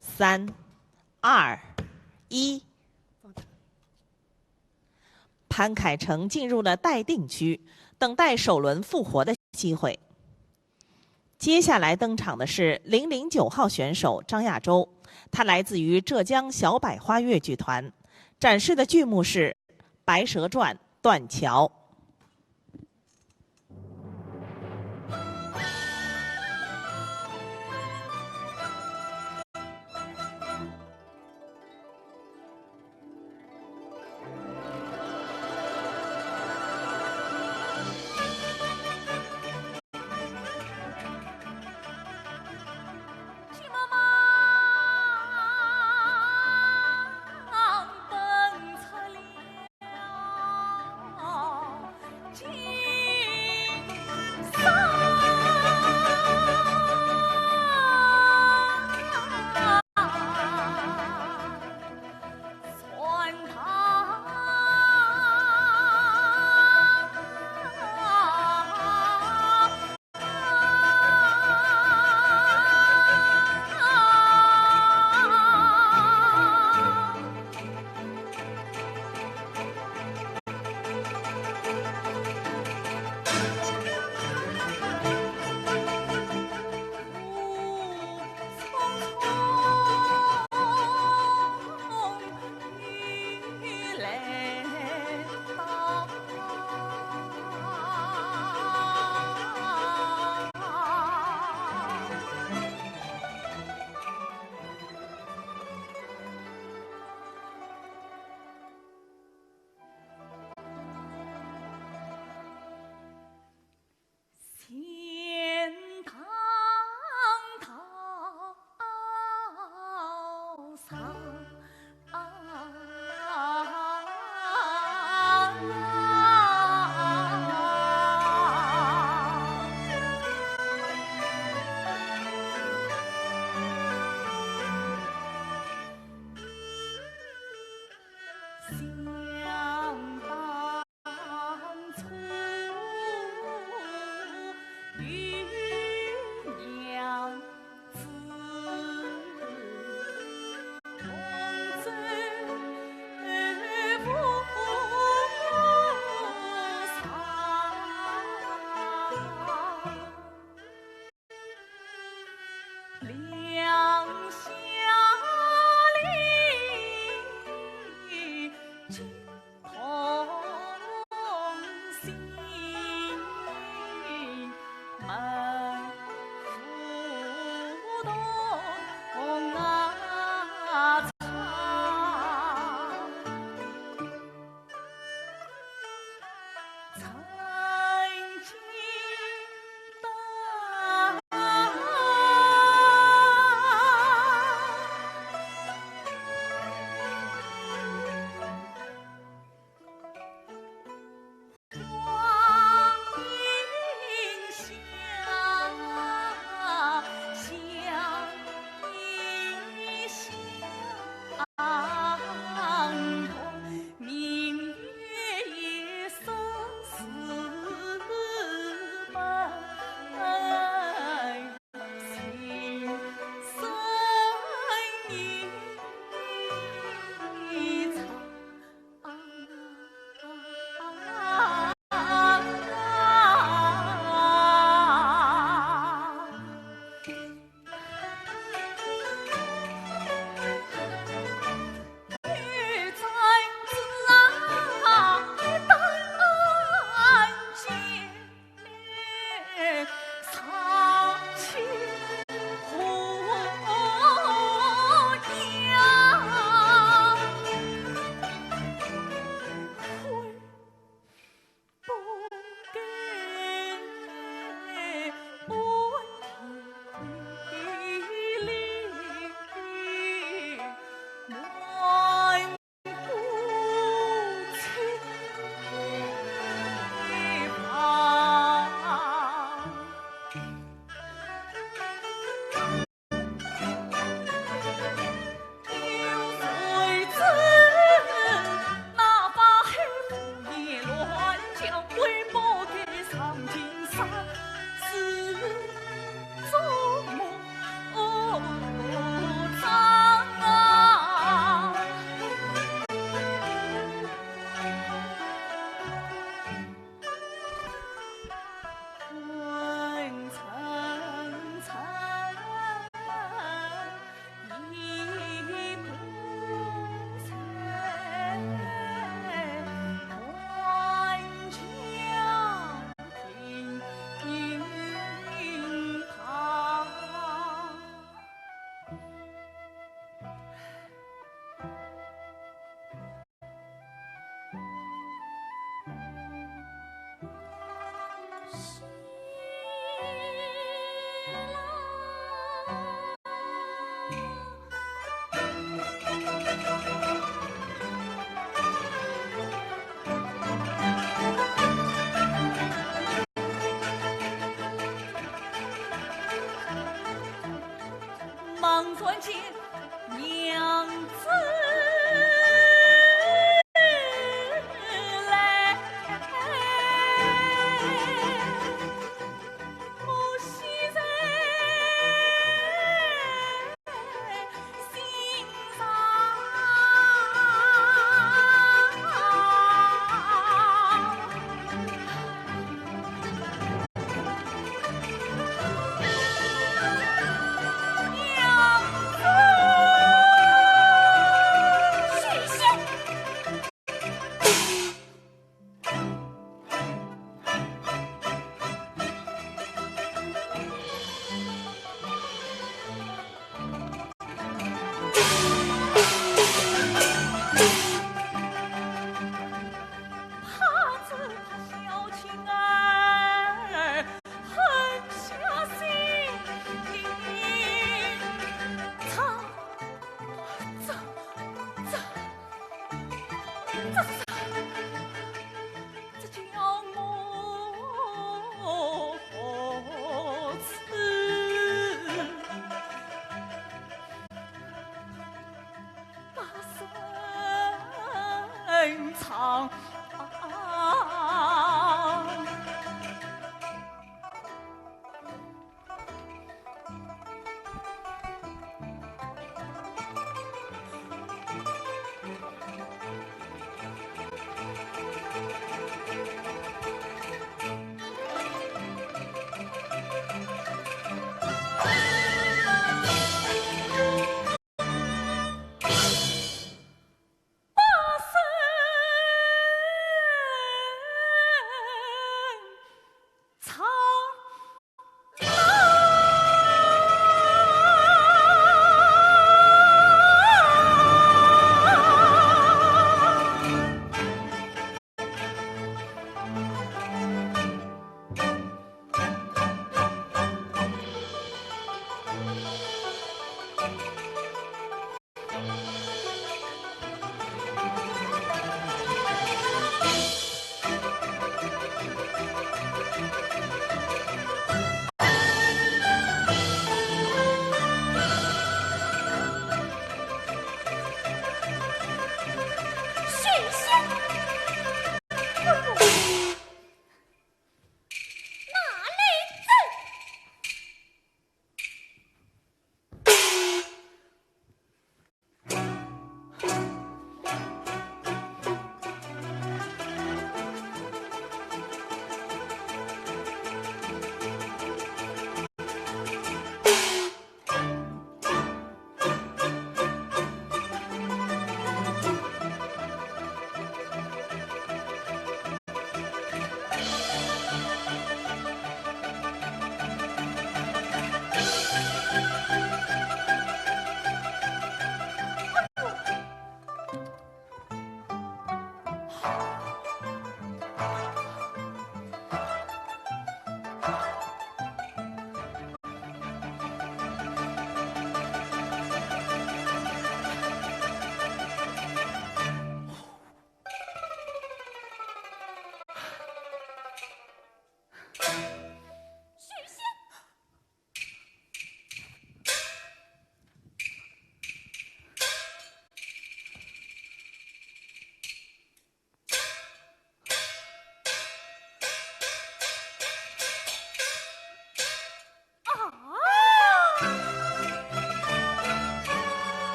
三、二、一。潘凯成进入了待定区，等待首轮复活的机会。接下来登场的是零零九号选手张亚洲，他来自于浙江小百花越剧团，展示的剧目是《白蛇传》《断桥》。娘子来。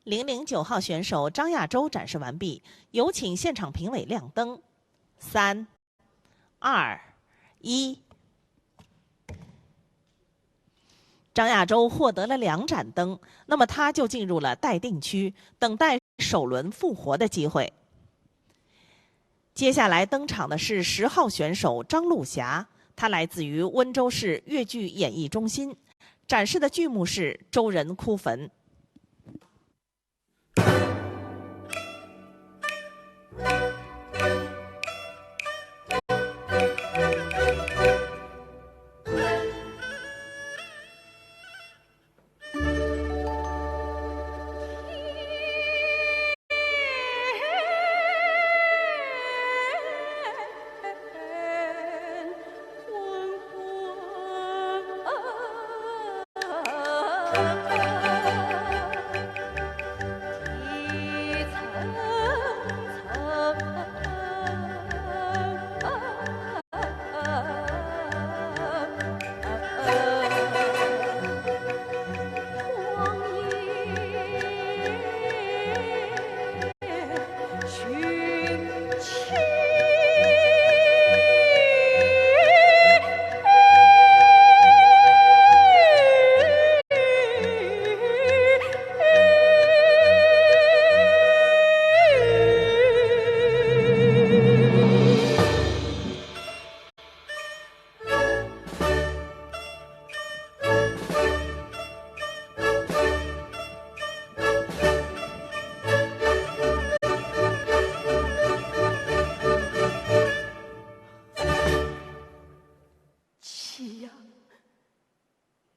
零零九号选手张亚洲展示完毕，有请现场评委亮灯。三、二、一。张亚洲获得了两盏灯，那么他就进入了待定区，等待首轮复活的机会。接下来登场的是十号选手张璐霞，她来自于温州市越剧演艺中心，展示的剧目是《周人哭坟》。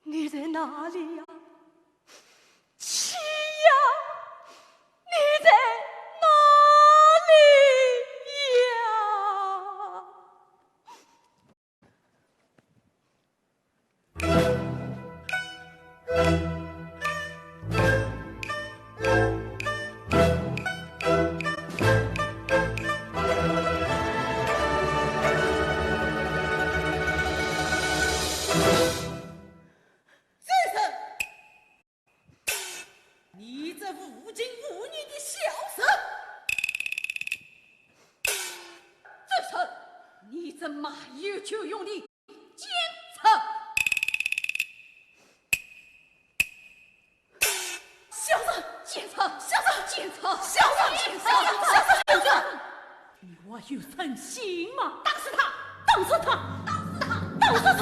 你在哪里呀？七呀，你在哪里呀？你这无情无义的小人！周成，你这卖油求荣的奸臣！小人！奸臣！小人！奸臣！小人！奸臣！小人！奸臣！你还有人性吗？打死他！打死他！打死他！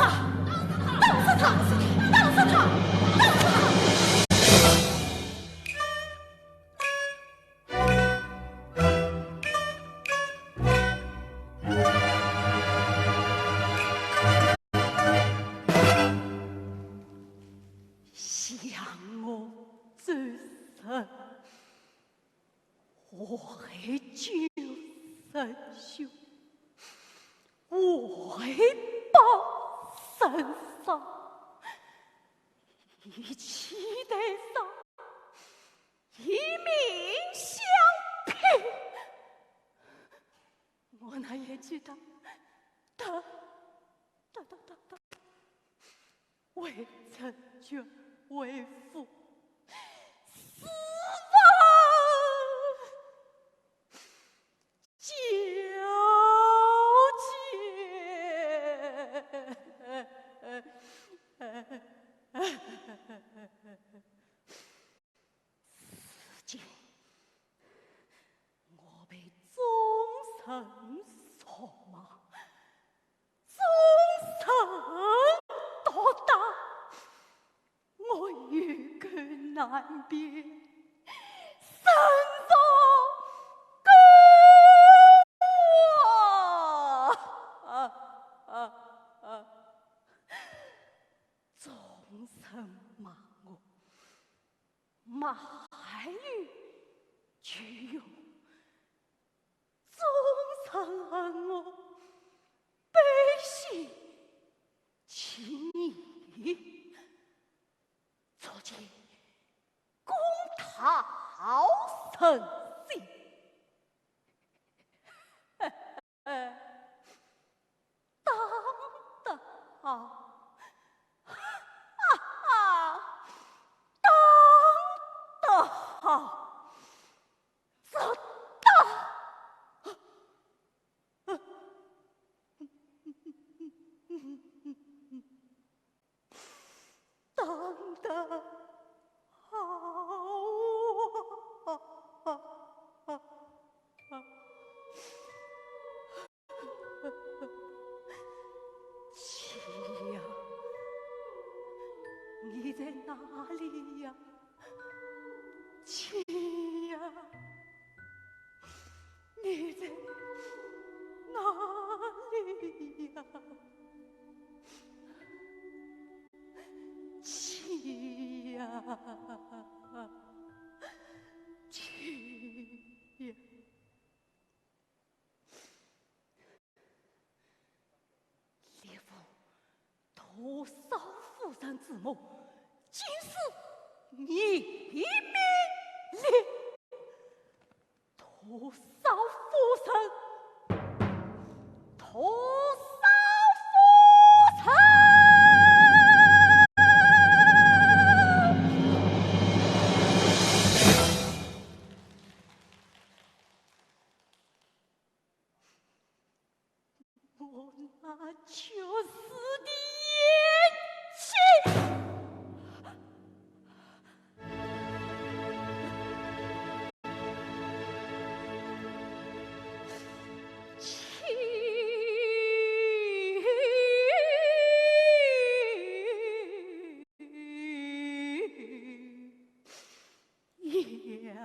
打死他！打死他！打死他！打死他！想我周成，祸害九十兄，祸害百十嫂，一气待上，一命相拼。我那贤婿他，他，他，他，他，他，未曾绝未赴，死亡交接。如今我被忠臣所骂，忠臣毒打，我有口难辩，身受苦啊！忠臣骂我， 骂韩愈、屈辱，忠臣恨我，背信弃义，足见公道人心。 打得好，哈哈，打得好，这打，打得好啊！你在哪里呀？妻呀，你在哪里呀？妻呀，妻呀！ 李府，托少夫人之目，今是你命令。托少夫人，托少夫人。 我那绝世的贤妻。呀。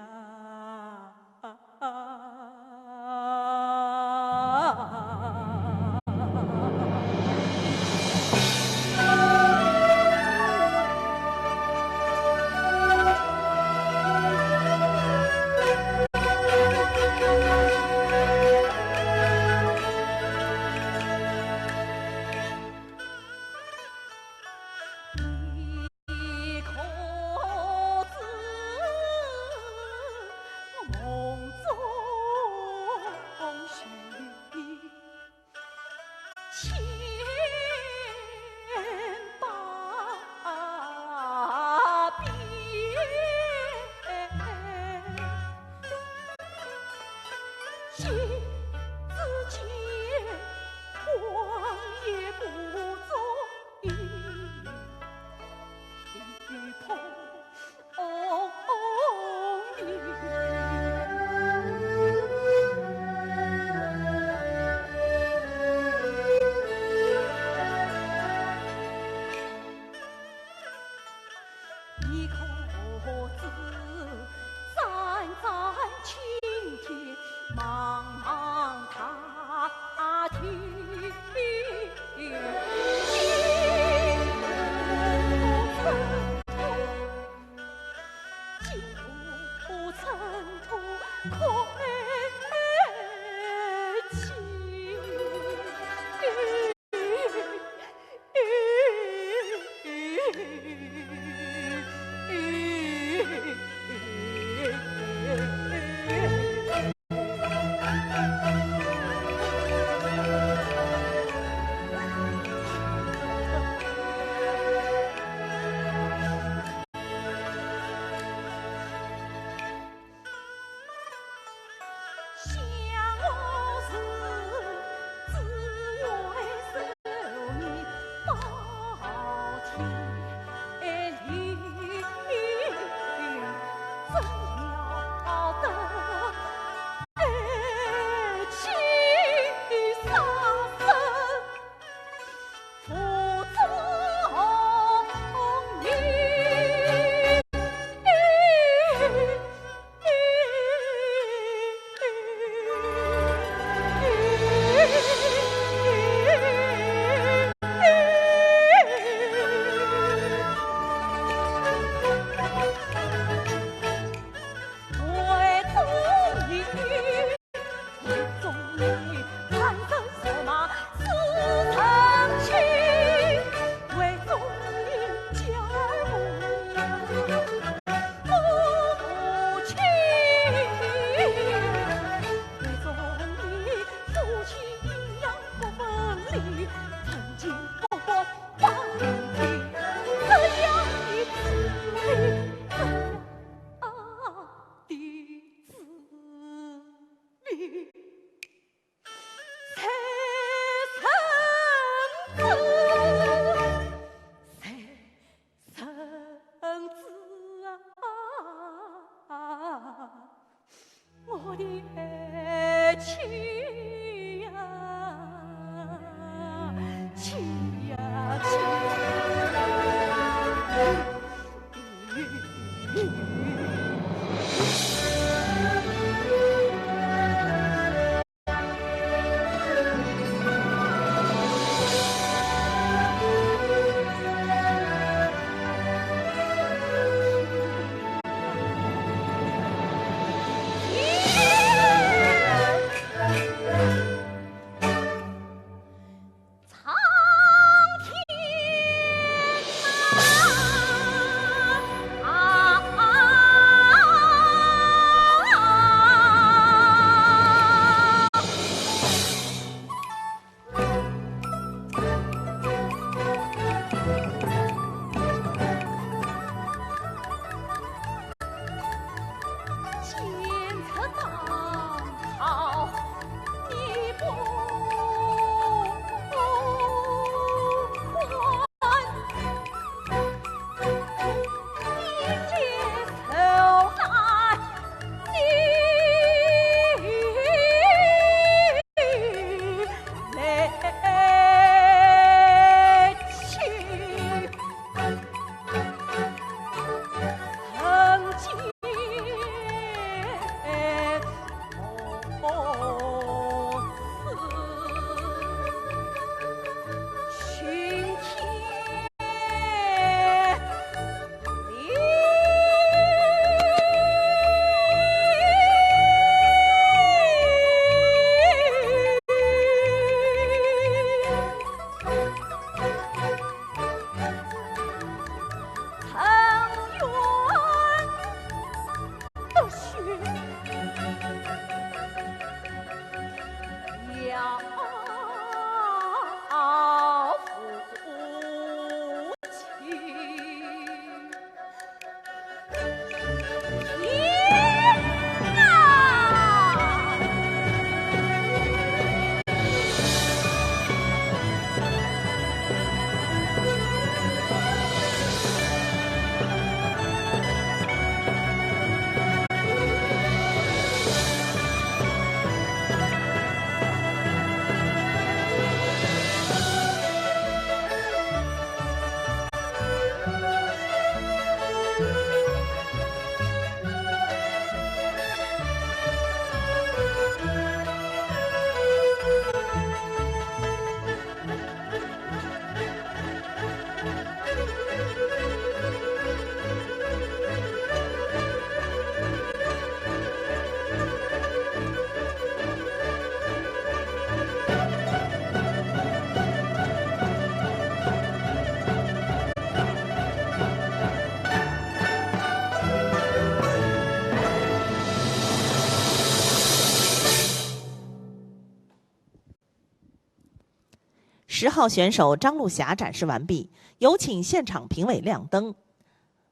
十号选手张璐霞展示完毕，有请现场评委亮灯。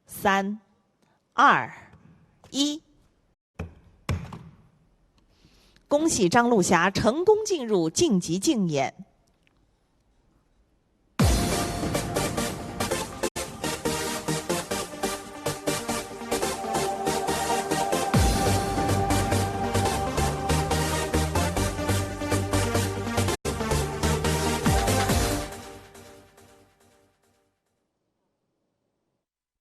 三、二、一。恭喜张璐霞成功进入晋级竞演。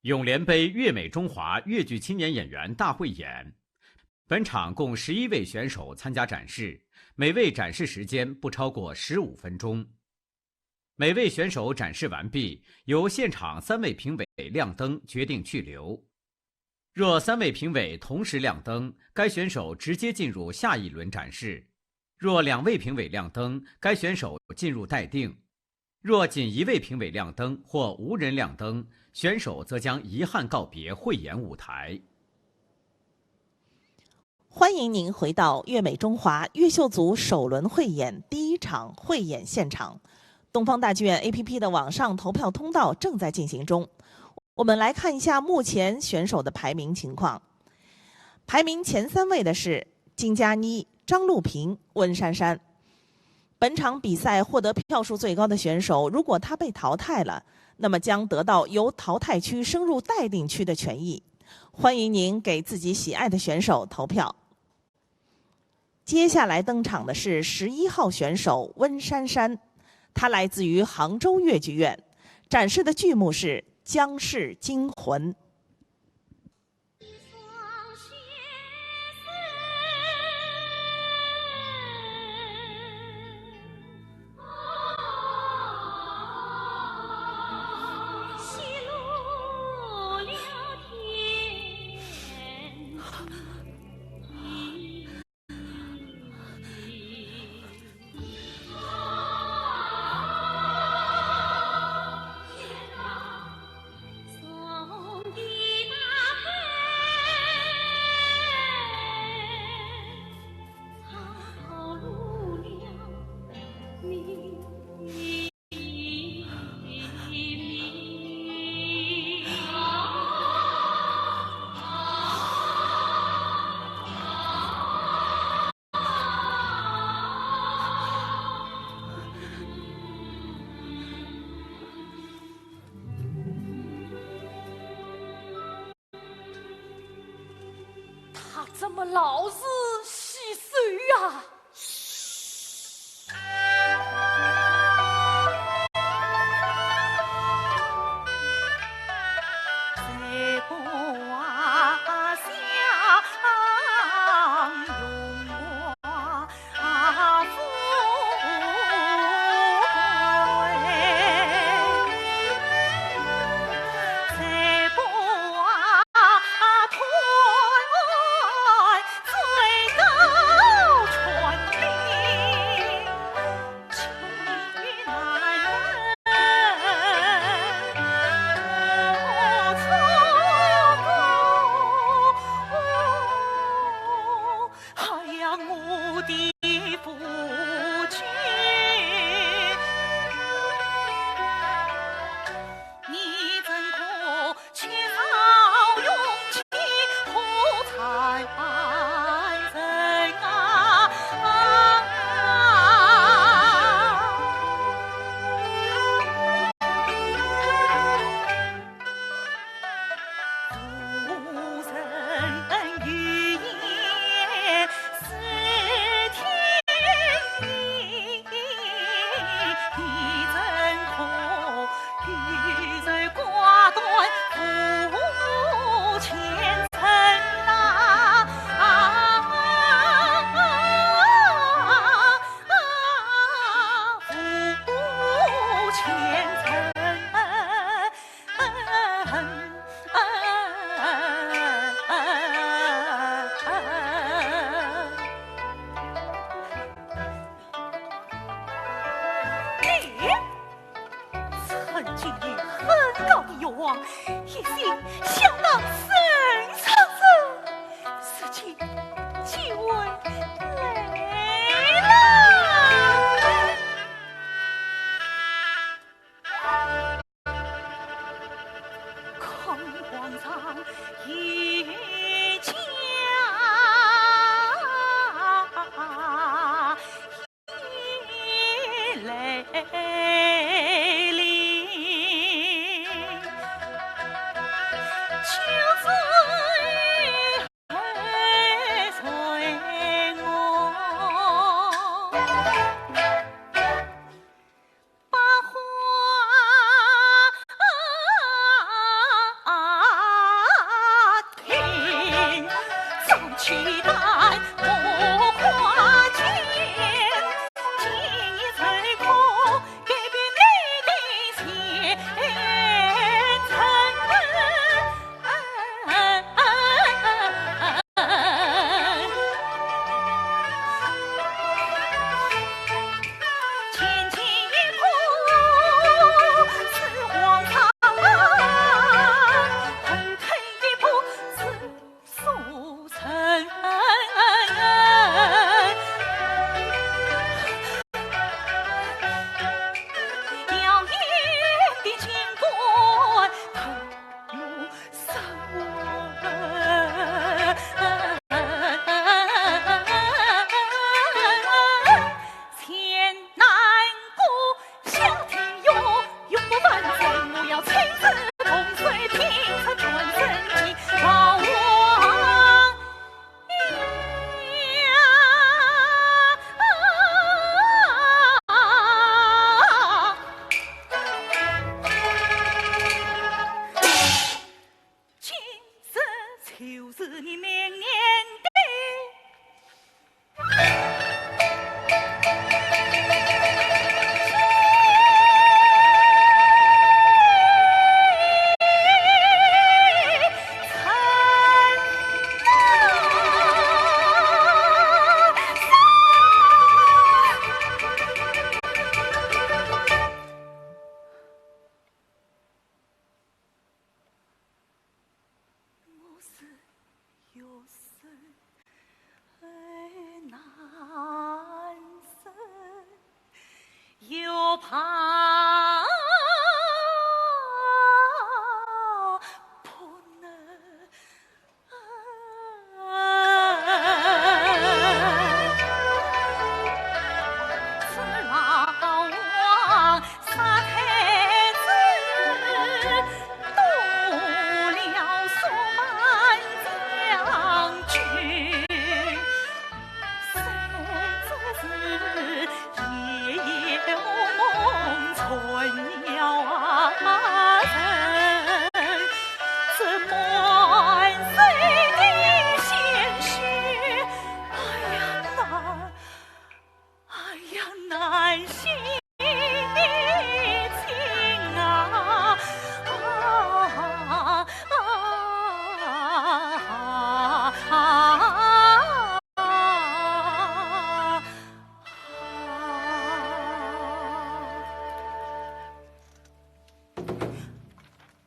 永联杯粤美中华越剧青年演员大汇演。本场共十一位选手参加展示，每位展示时间不超过十五分钟。每位选手展示完毕，由现场三位评委亮灯决定去留。若三位评委同时亮灯，该选手直接进入下一轮展示；若两位评委亮灯，该选手进入待定。 若仅一位评委亮灯或无人亮灯，选手则将遗憾告别汇演舞台。欢迎您回到粤美中华越秀组首轮汇演第一场汇演现场。东方大剧院A P P的网上投票通道正在进行中，我们来看一下目前选手的排名情况。排名前三位的是金嘉妮、张璐萍、温珊珊。 本场比赛获得票数最高的选手，如果他被淘汰了，那么将得到由淘汰区升入待定区的权益。欢迎您给自己喜爱的选手投票。接下来登场的是十一号选手温珊珊，她来自于杭州越剧院，展示的剧目是《江氏惊魂》。他怎么老是洗手啊？哎呀，我的父亲，你怎可缺少勇气，何才人啊？曾经有很高的愿望，一心想当圣上身，如今机会来了。看皇上御驾来临，就在后随我。 前进一步是皇上，后退一步是苏城。是你明年的。我是又瘦又难受，又怕不能。 哎呀，难为情啊！啊，啊，啊，啊。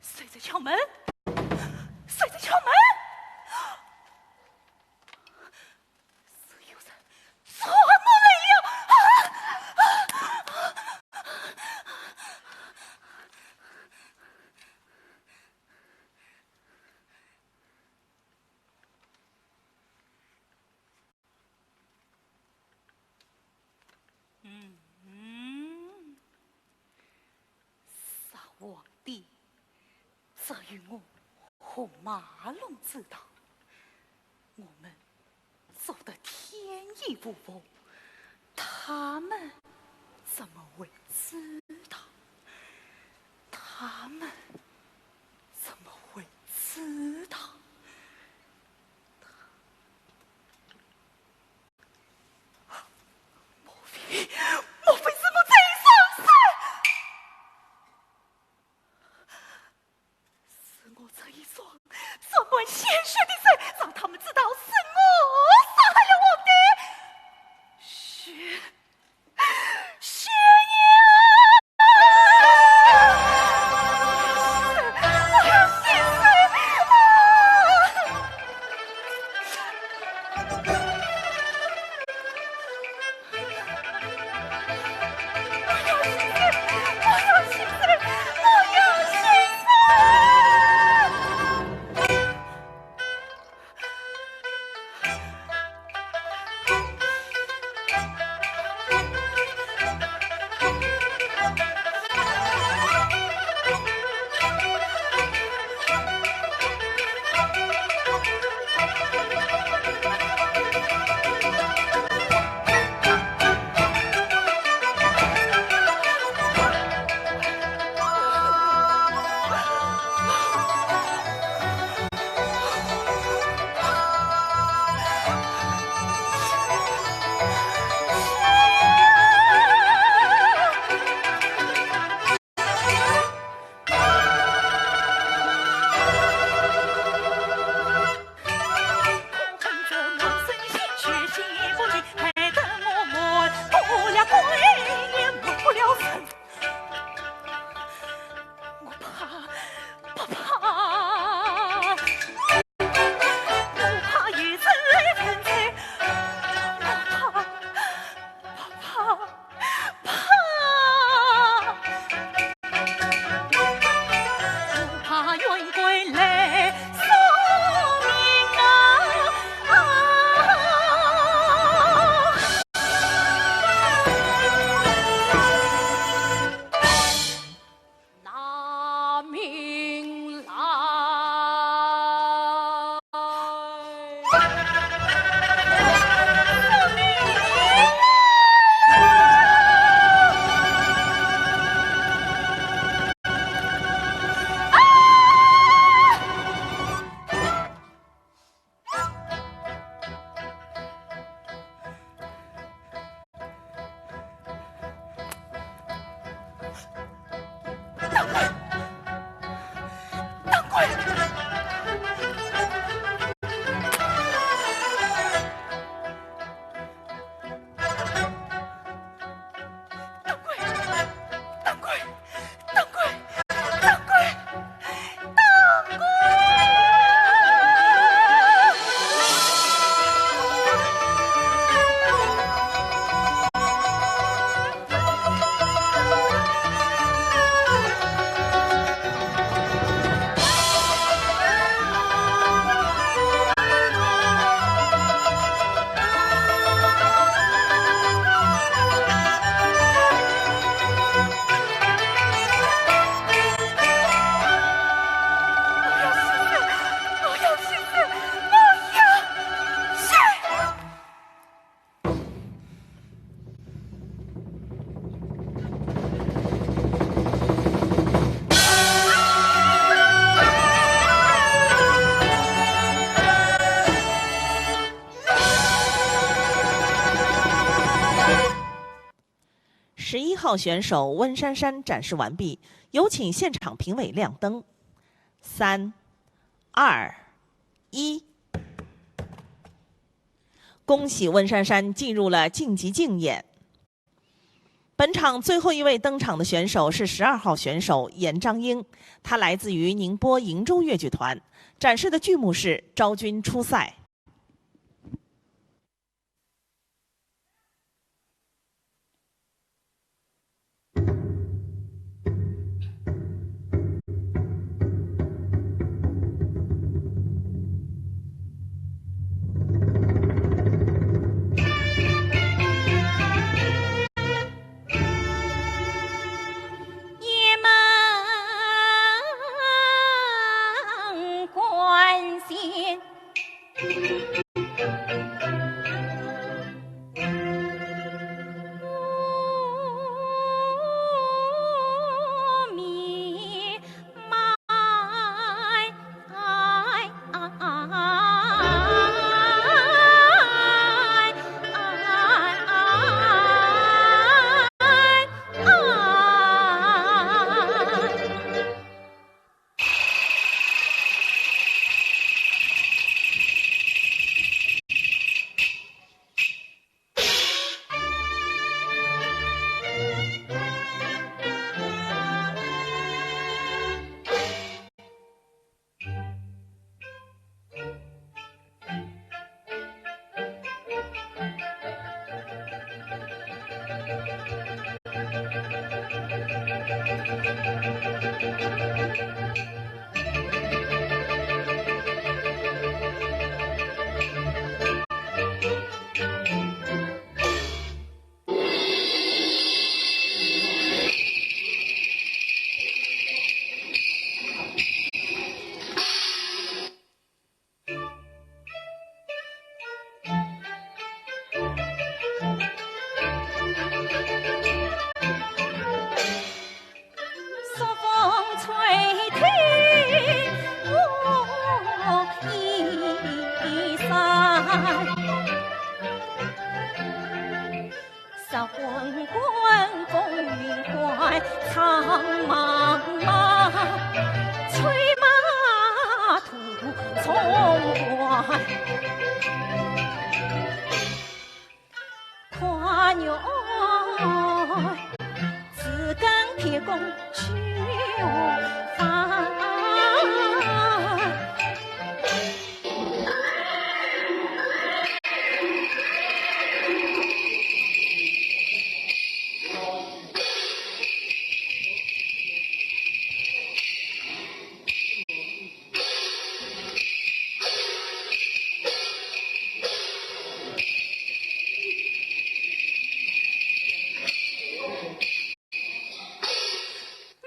谁在敲门？谁在敲门？ 是有人撞我来了！啊！啊！啊！嗯，嗯，杀皇帝，只有我和马龙知道。 我们做得天衣无缝，他们怎么会知道？他们怎么会知道？他……莫非，莫非是我这一双手？ 是我这一双沾满鲜血的手，让他们知道是我杀害了皇帝。血，血呀！我要心碎了！号选手温珊珊展示完毕，有请现场评委亮灯。三、二、一。恭喜温珊珊进入了晋级竞演。本场最后一位登场的选手是十二号选手鄢张英，他来自于宁波瀛洲越剧团，展示的剧目是《昭君出塞》。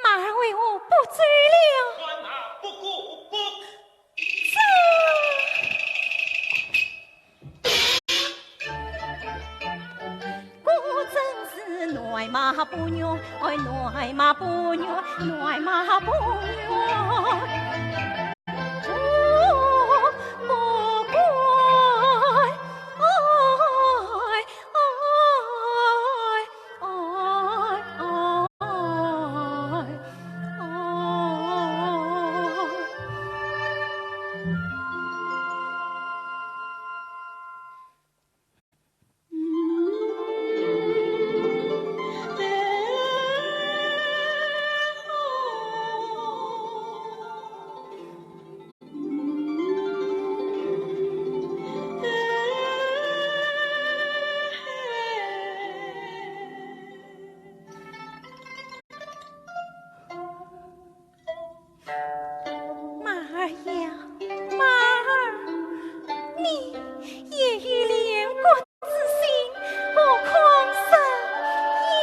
马儿为何不走了？这……果真是驽马不愿，哎，驽马不愿，驽马不愿。 马儿呀，马儿，你也有怜国之心，何况生意？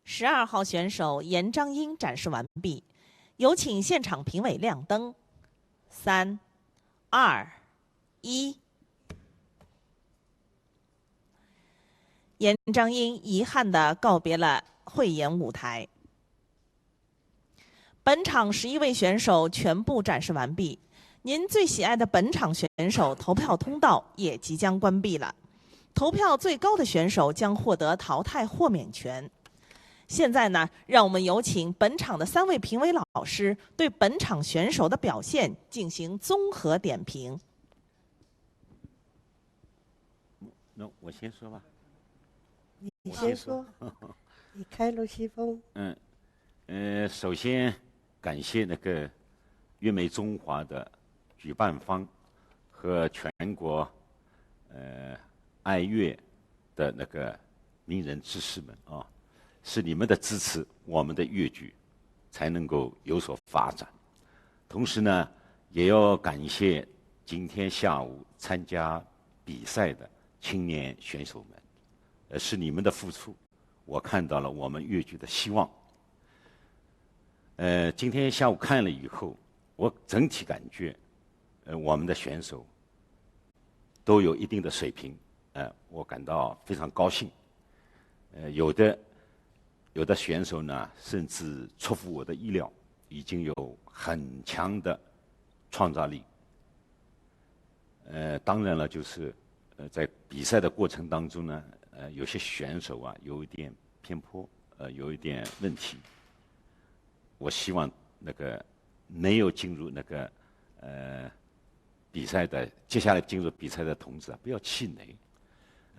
十二号选手严章英展示完毕，有请现场评委亮灯。三、二、一。严章英遗憾地告别了汇演舞台。本场十一位选手全部展示完毕，您最喜爱的本场选手投票通道也即将关闭了。投票最高的选手将获得淘汰豁免权。现在呢，让我们有请本场的三位评委老师对本场选手的表现进行综合点评。那我先说吧。你先说，你开路西风。嗯，呃，首先感谢那个乐美中华的举办方和全国呃爱乐的那个名人志士们啊，是你们的支持，我们的越剧才能够有所发展。同时呢，也要感谢今天下午参加比赛的青年选手们，呃，是你们的付出，我看到了我们越剧的希望。呃，今天下午看了以后，我整体感觉，呃，我们的选手都有一定的水平，呃，我感到非常高兴。呃，有的，有的选手呢，甚至出乎我的意料，已经有很强的创造力。呃，当然了，就是，呃，在比赛的过程当中呢，呃，有些选手啊，有一点偏颇，呃，有一点问题。我希望那个没有进入那个，呃，比赛的，接下来进入比赛的同志啊，不要气馁。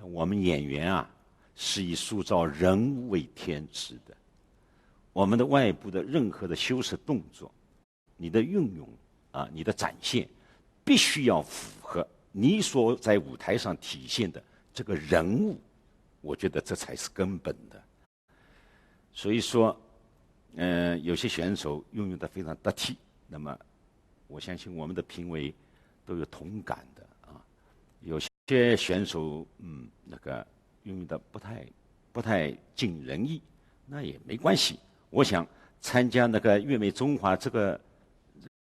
我们演员啊，是以塑造人物为天职的。我们的外部的任何的修饰动作，你的运用啊，你的展现，必须要符合你所在舞台上体现的这个人物，我觉得这才是根本的。所以说，呃，有些选手运用得非常得体，那么我相信我们的评委都有同感的啊。有些选手，嗯，那个运用得不太，不太尽人意，那也没关系。我想参加那个《月美中华》这个，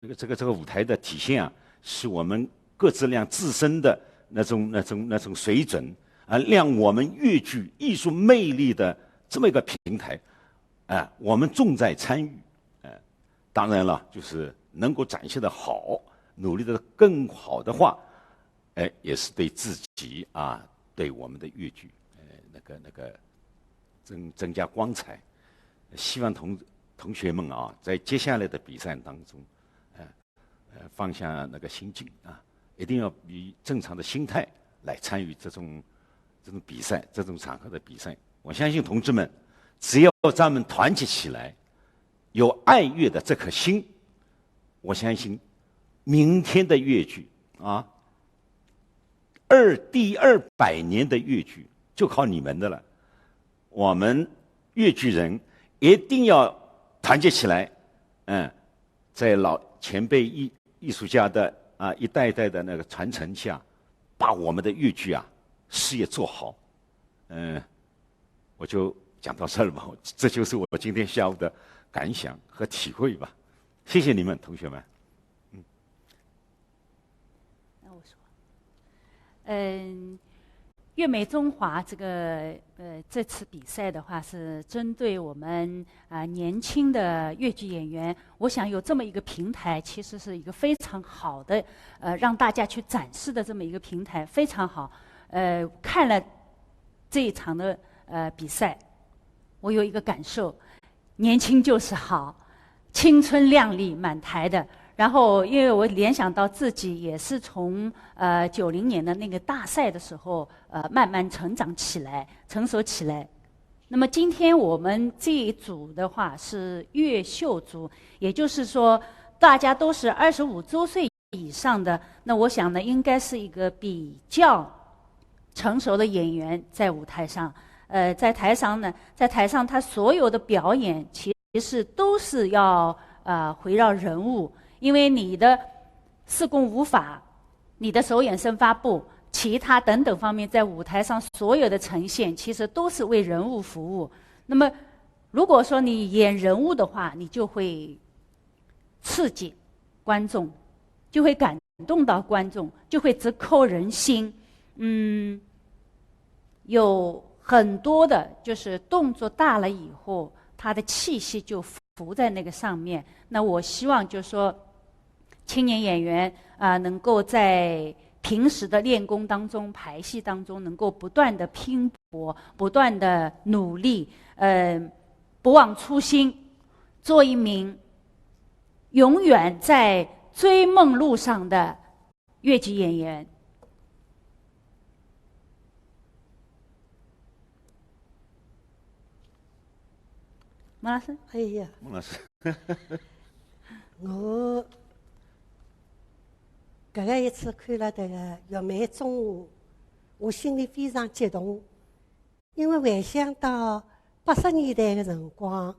这个，这个，这个舞台的体现啊，是我们各自量自身的那种，那种，那种水准啊，量我们越剧艺术魅力的这么一个平台，啊，我们重在参与。呃，当然了，就是能够展现得好，努力得更好的话，哎，也是对自己啊，对我们的越剧，呃，那个，那个增，增加光彩。希望同，同学们啊，在接下来的比赛当中，呃，呃，放下那个心境啊，一定要以正常的心态来参与这种，这种比赛，这种场合的比赛。我相信同志们，只要咱们团结起来，有爱越的这颗心，我相信明天的越剧啊，二，第二百年的越剧就靠你们的了。我们越剧人一定要团结起来，嗯，在老前辈艺，艺术家的啊，一代一代的那个传承下，把我们的越剧啊，事业做好。嗯，我就讲到这儿吧，这就是我今天下午的感想和体会吧。谢谢你们，同学们。那我说，嗯，《月美中华》这个，呃，这次比赛的话，是针对我们啊，年轻的越剧演员，我想有这么一个平台，其实是一个非常好的，呃，让大家去展示的这么一个平台，非常好。呃，看了这一场的，呃，比赛，我有一个感受，年轻就是好，青春靓丽满台的。然后，因为我联想到自己也是从，呃，九零年的那个大赛的时候，呃，慢慢成长起来，成熟起来。那么今天我们这一组的话是越秀组，也就是说，大家都是二十五周岁以上的。那我想呢，应该是一个比较成熟的演员在舞台上。呃，在台上呢，在台上他所有的表演其实都是要，呃，围绕人物，因为你的四功舞法，你的手眼身发步，其他等等方面，在舞台上所有的呈现，其实都是为人物服务。那么，如果说你演人物的话，你就会刺激观众，就会感动到观众，就会直扣人心。嗯，有很多的就是动作大了以后，他的气息就浮在那个上面。那我希望就是说，青年演员啊，能够在平时的练功当中、排戏当中，能够不断的拼搏，不断的努力，呃，不忘初心，做一名永远在追梦路上的越剧演员。孟老师，哎呀，孟老师，我搿个一次看了迭个《月美中华》，我心里非常激动，因为回想到八十年代个辰光，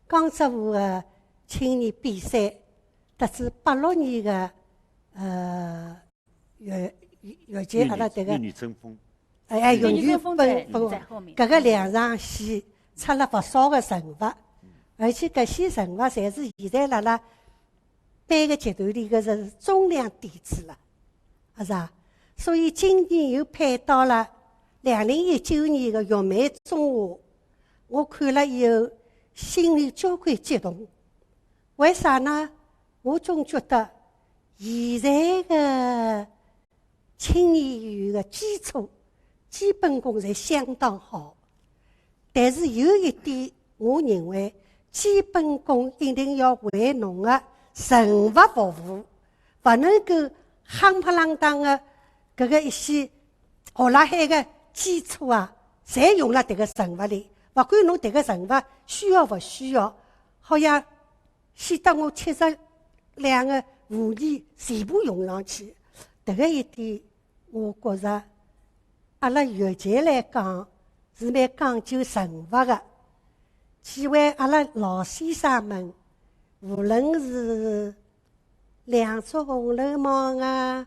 江浙沪个青年比赛，特指八六年个，呃，越越剧阿拉迭个越女争锋，哎，哎，越女越女争锋在争锋在后面搿个两场戏出了勿少个人物，而且搿些人物侪是现在辣辣班个集团里个是忠良弟子了，阿是啊？所以今年又配到了两零一九年的玉梅中华，我看了以后心里交关激动。为啥呢？我总觉得现在的青年委员的基础、基本功侪相当好。但是有一点，我认为基本功一定要为侬的人物服务，勿能够夯不啷当的搿个一些学辣海的基础啊，侪用辣迭个人物里，勿管侬迭个人物需要勿需要，好像 显得我七十两个副业全部用上去。迭个一点，我觉着阿拉越剧来讲是蛮讲究人物的。几位阿拉老先生们，无论是《梁祝红楼梦》啊，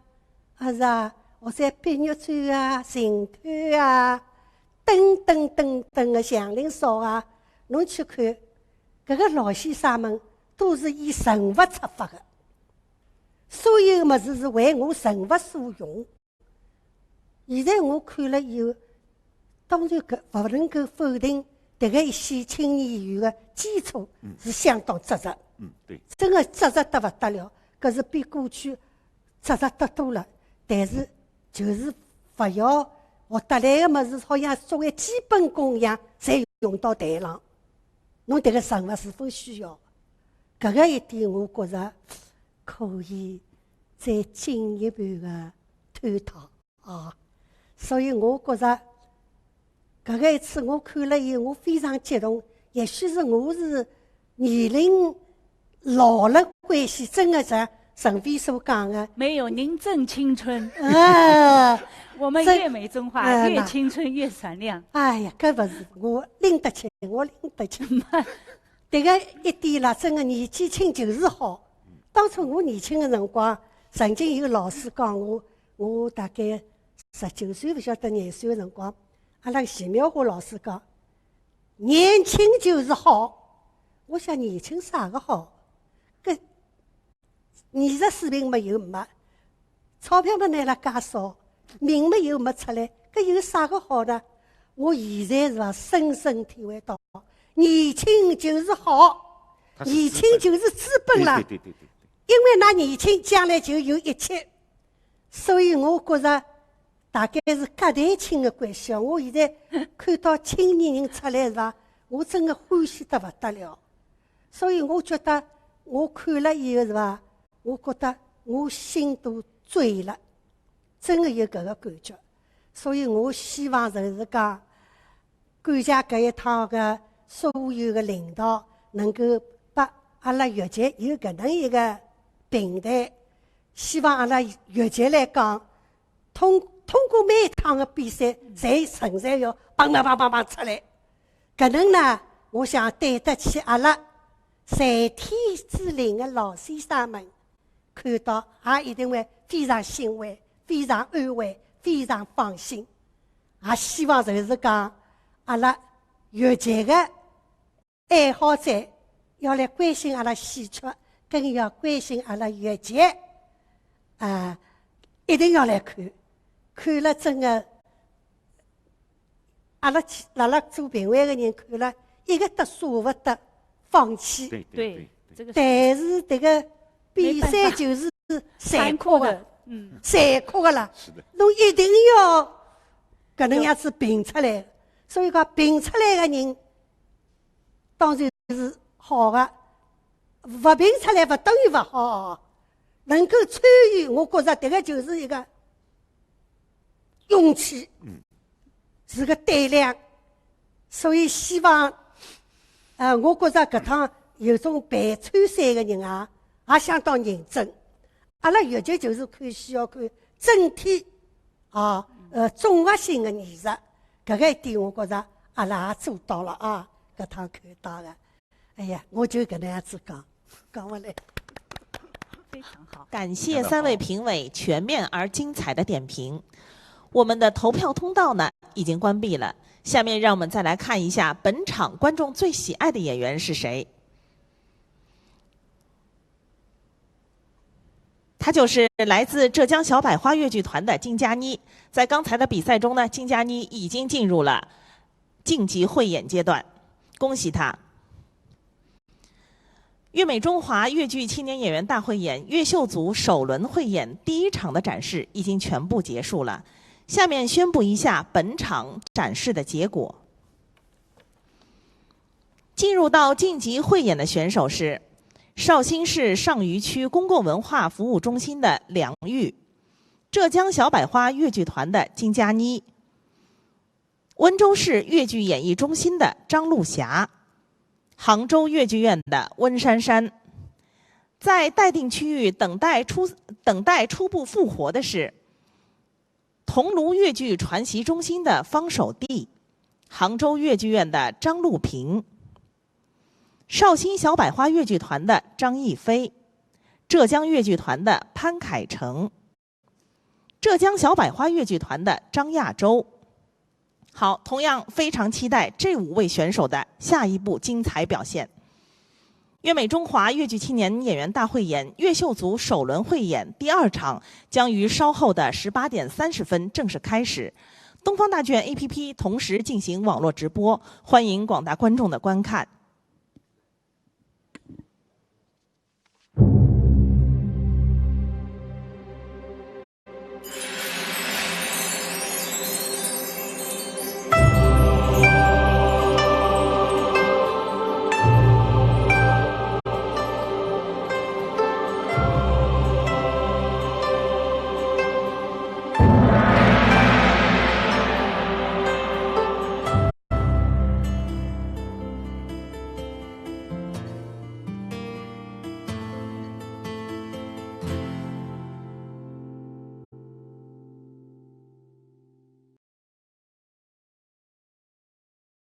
还是啊，或者《碧玉簪》啊、《寻偷》啊，等等等等的祥林嫂啊，侬去看， 搿个老先生们都是以人物出发的，所有物事是为我人物所用。现在我看了以后，当然搿勿能够否定，迭个一些青年委员的基础是相当扎实，嗯，对，真的扎实得勿得了，搿是比过去扎实得多了。但是就是勿要学得来的物事，好像作为基本功一样，侪用到台浪。 侬迭个人物是否需要？搿个一点，我觉着可以再进一步的探讨啊。所以我觉着搿个一次我看了以后，我非常激动。也许是我是年龄老了关系，真的像陈飞所讲的，没有，您正青春。啊，我们这越美中华，呃那越青春越闪亮。哎呀，搿勿是我拎得清，我拎得清。迭个一点啦，真的年纪轻就是好。当初我年轻的辰光，曾经有老师讲我，我大概十九岁，勿晓得廿岁的辰光，阿拉徐妙华老师讲，年轻就是好。我想年轻啥个好？搿艺术水平么又没，钞票么拿了介少，名么又没出来，搿有啥个好呢？我现在是吧，深深体会到，年轻就是好，它是年轻就是资本啦。对对对对对，因为㑚年轻，将来就有一切。所以我觉着大概是隔代亲的关系啊。我现在看到青年人出来是吧，我真的欢喜得勿得了。所以我觉得我看了以后是吧，我觉得我心都醉了，真的有搿个感觉。所以我希望就是讲，感谢搿一趟的所有的领导，能够拨阿拉越剧有搿能一个平台。希望阿拉越剧来讲，通通过每一趟的比赛，侪存在要砰砰砰砰砰出来。搿能呢，我想对得起阿拉在天之灵的老先生们，看到也一定会非常欣慰、非常安慰、非常放心。也希望就是讲，阿拉越剧的爱好者要来关心阿拉戏曲，更要关心阿拉越剧，啊，一定要来看，看了真的，阿拉去，阿拉做评委的人看了，一个都舍勿得放弃。对对对，这个但是迭个比赛就是残残酷的，的，嗯，残酷的啦。是的，侬一定要搿能样子评出来。所以讲，评出来的人当然是好的，勿评出来勿等于勿好。能够参与，我觉着迭个就是一个勇气，是个胆量。所以希望，呃，我觉着搿趟有种办参赛的人啊，也相当认真。阿拉越剧就是看戏要看整体啊，呃，综合性的艺术，搿个一点我觉着阿拉也做到了啊，搿趟看到的。哎呀，我就搿能样子讲，讲完了。非常好。感谢三位评委全面而精彩的点评。我们的投票通道呢已经关闭了，下面让我们再来看一下本场观众最喜爱的演员是谁。她就是来自浙江小百花越剧团的金佳妮。在刚才的比赛中呢，金佳妮已经进入了晋级汇演阶段，恭喜她！越美中华越剧青年演员大汇演越秀组首轮汇演第一场的展示已经全部结束了。下面宣布一下本场展示的结果。进入到晋级汇演的选手是绍兴市上虞区公共文化服务中心的梁玉，浙江小百花越剧团的金佳妮，温州市越剧演艺中心的张璐霞，杭州越剧院的温珊珊。在待定区域等待初等待初步复活的是桐庐越剧传习中心的方守娣，杭州越剧院的张璐萍，绍兴小百花越剧团的张艺飞，浙江越剧团的潘凯成，浙江小百花越剧团的张亚洲。好，同样非常期待这五位选手的下一步精彩表现。越美中华越剧青年演员大汇演越秀组首轮汇演第二场将于稍后的十八点三十分正式开始。东方大剧院 A P P 同时进行网络直播，欢迎广大观众的观看。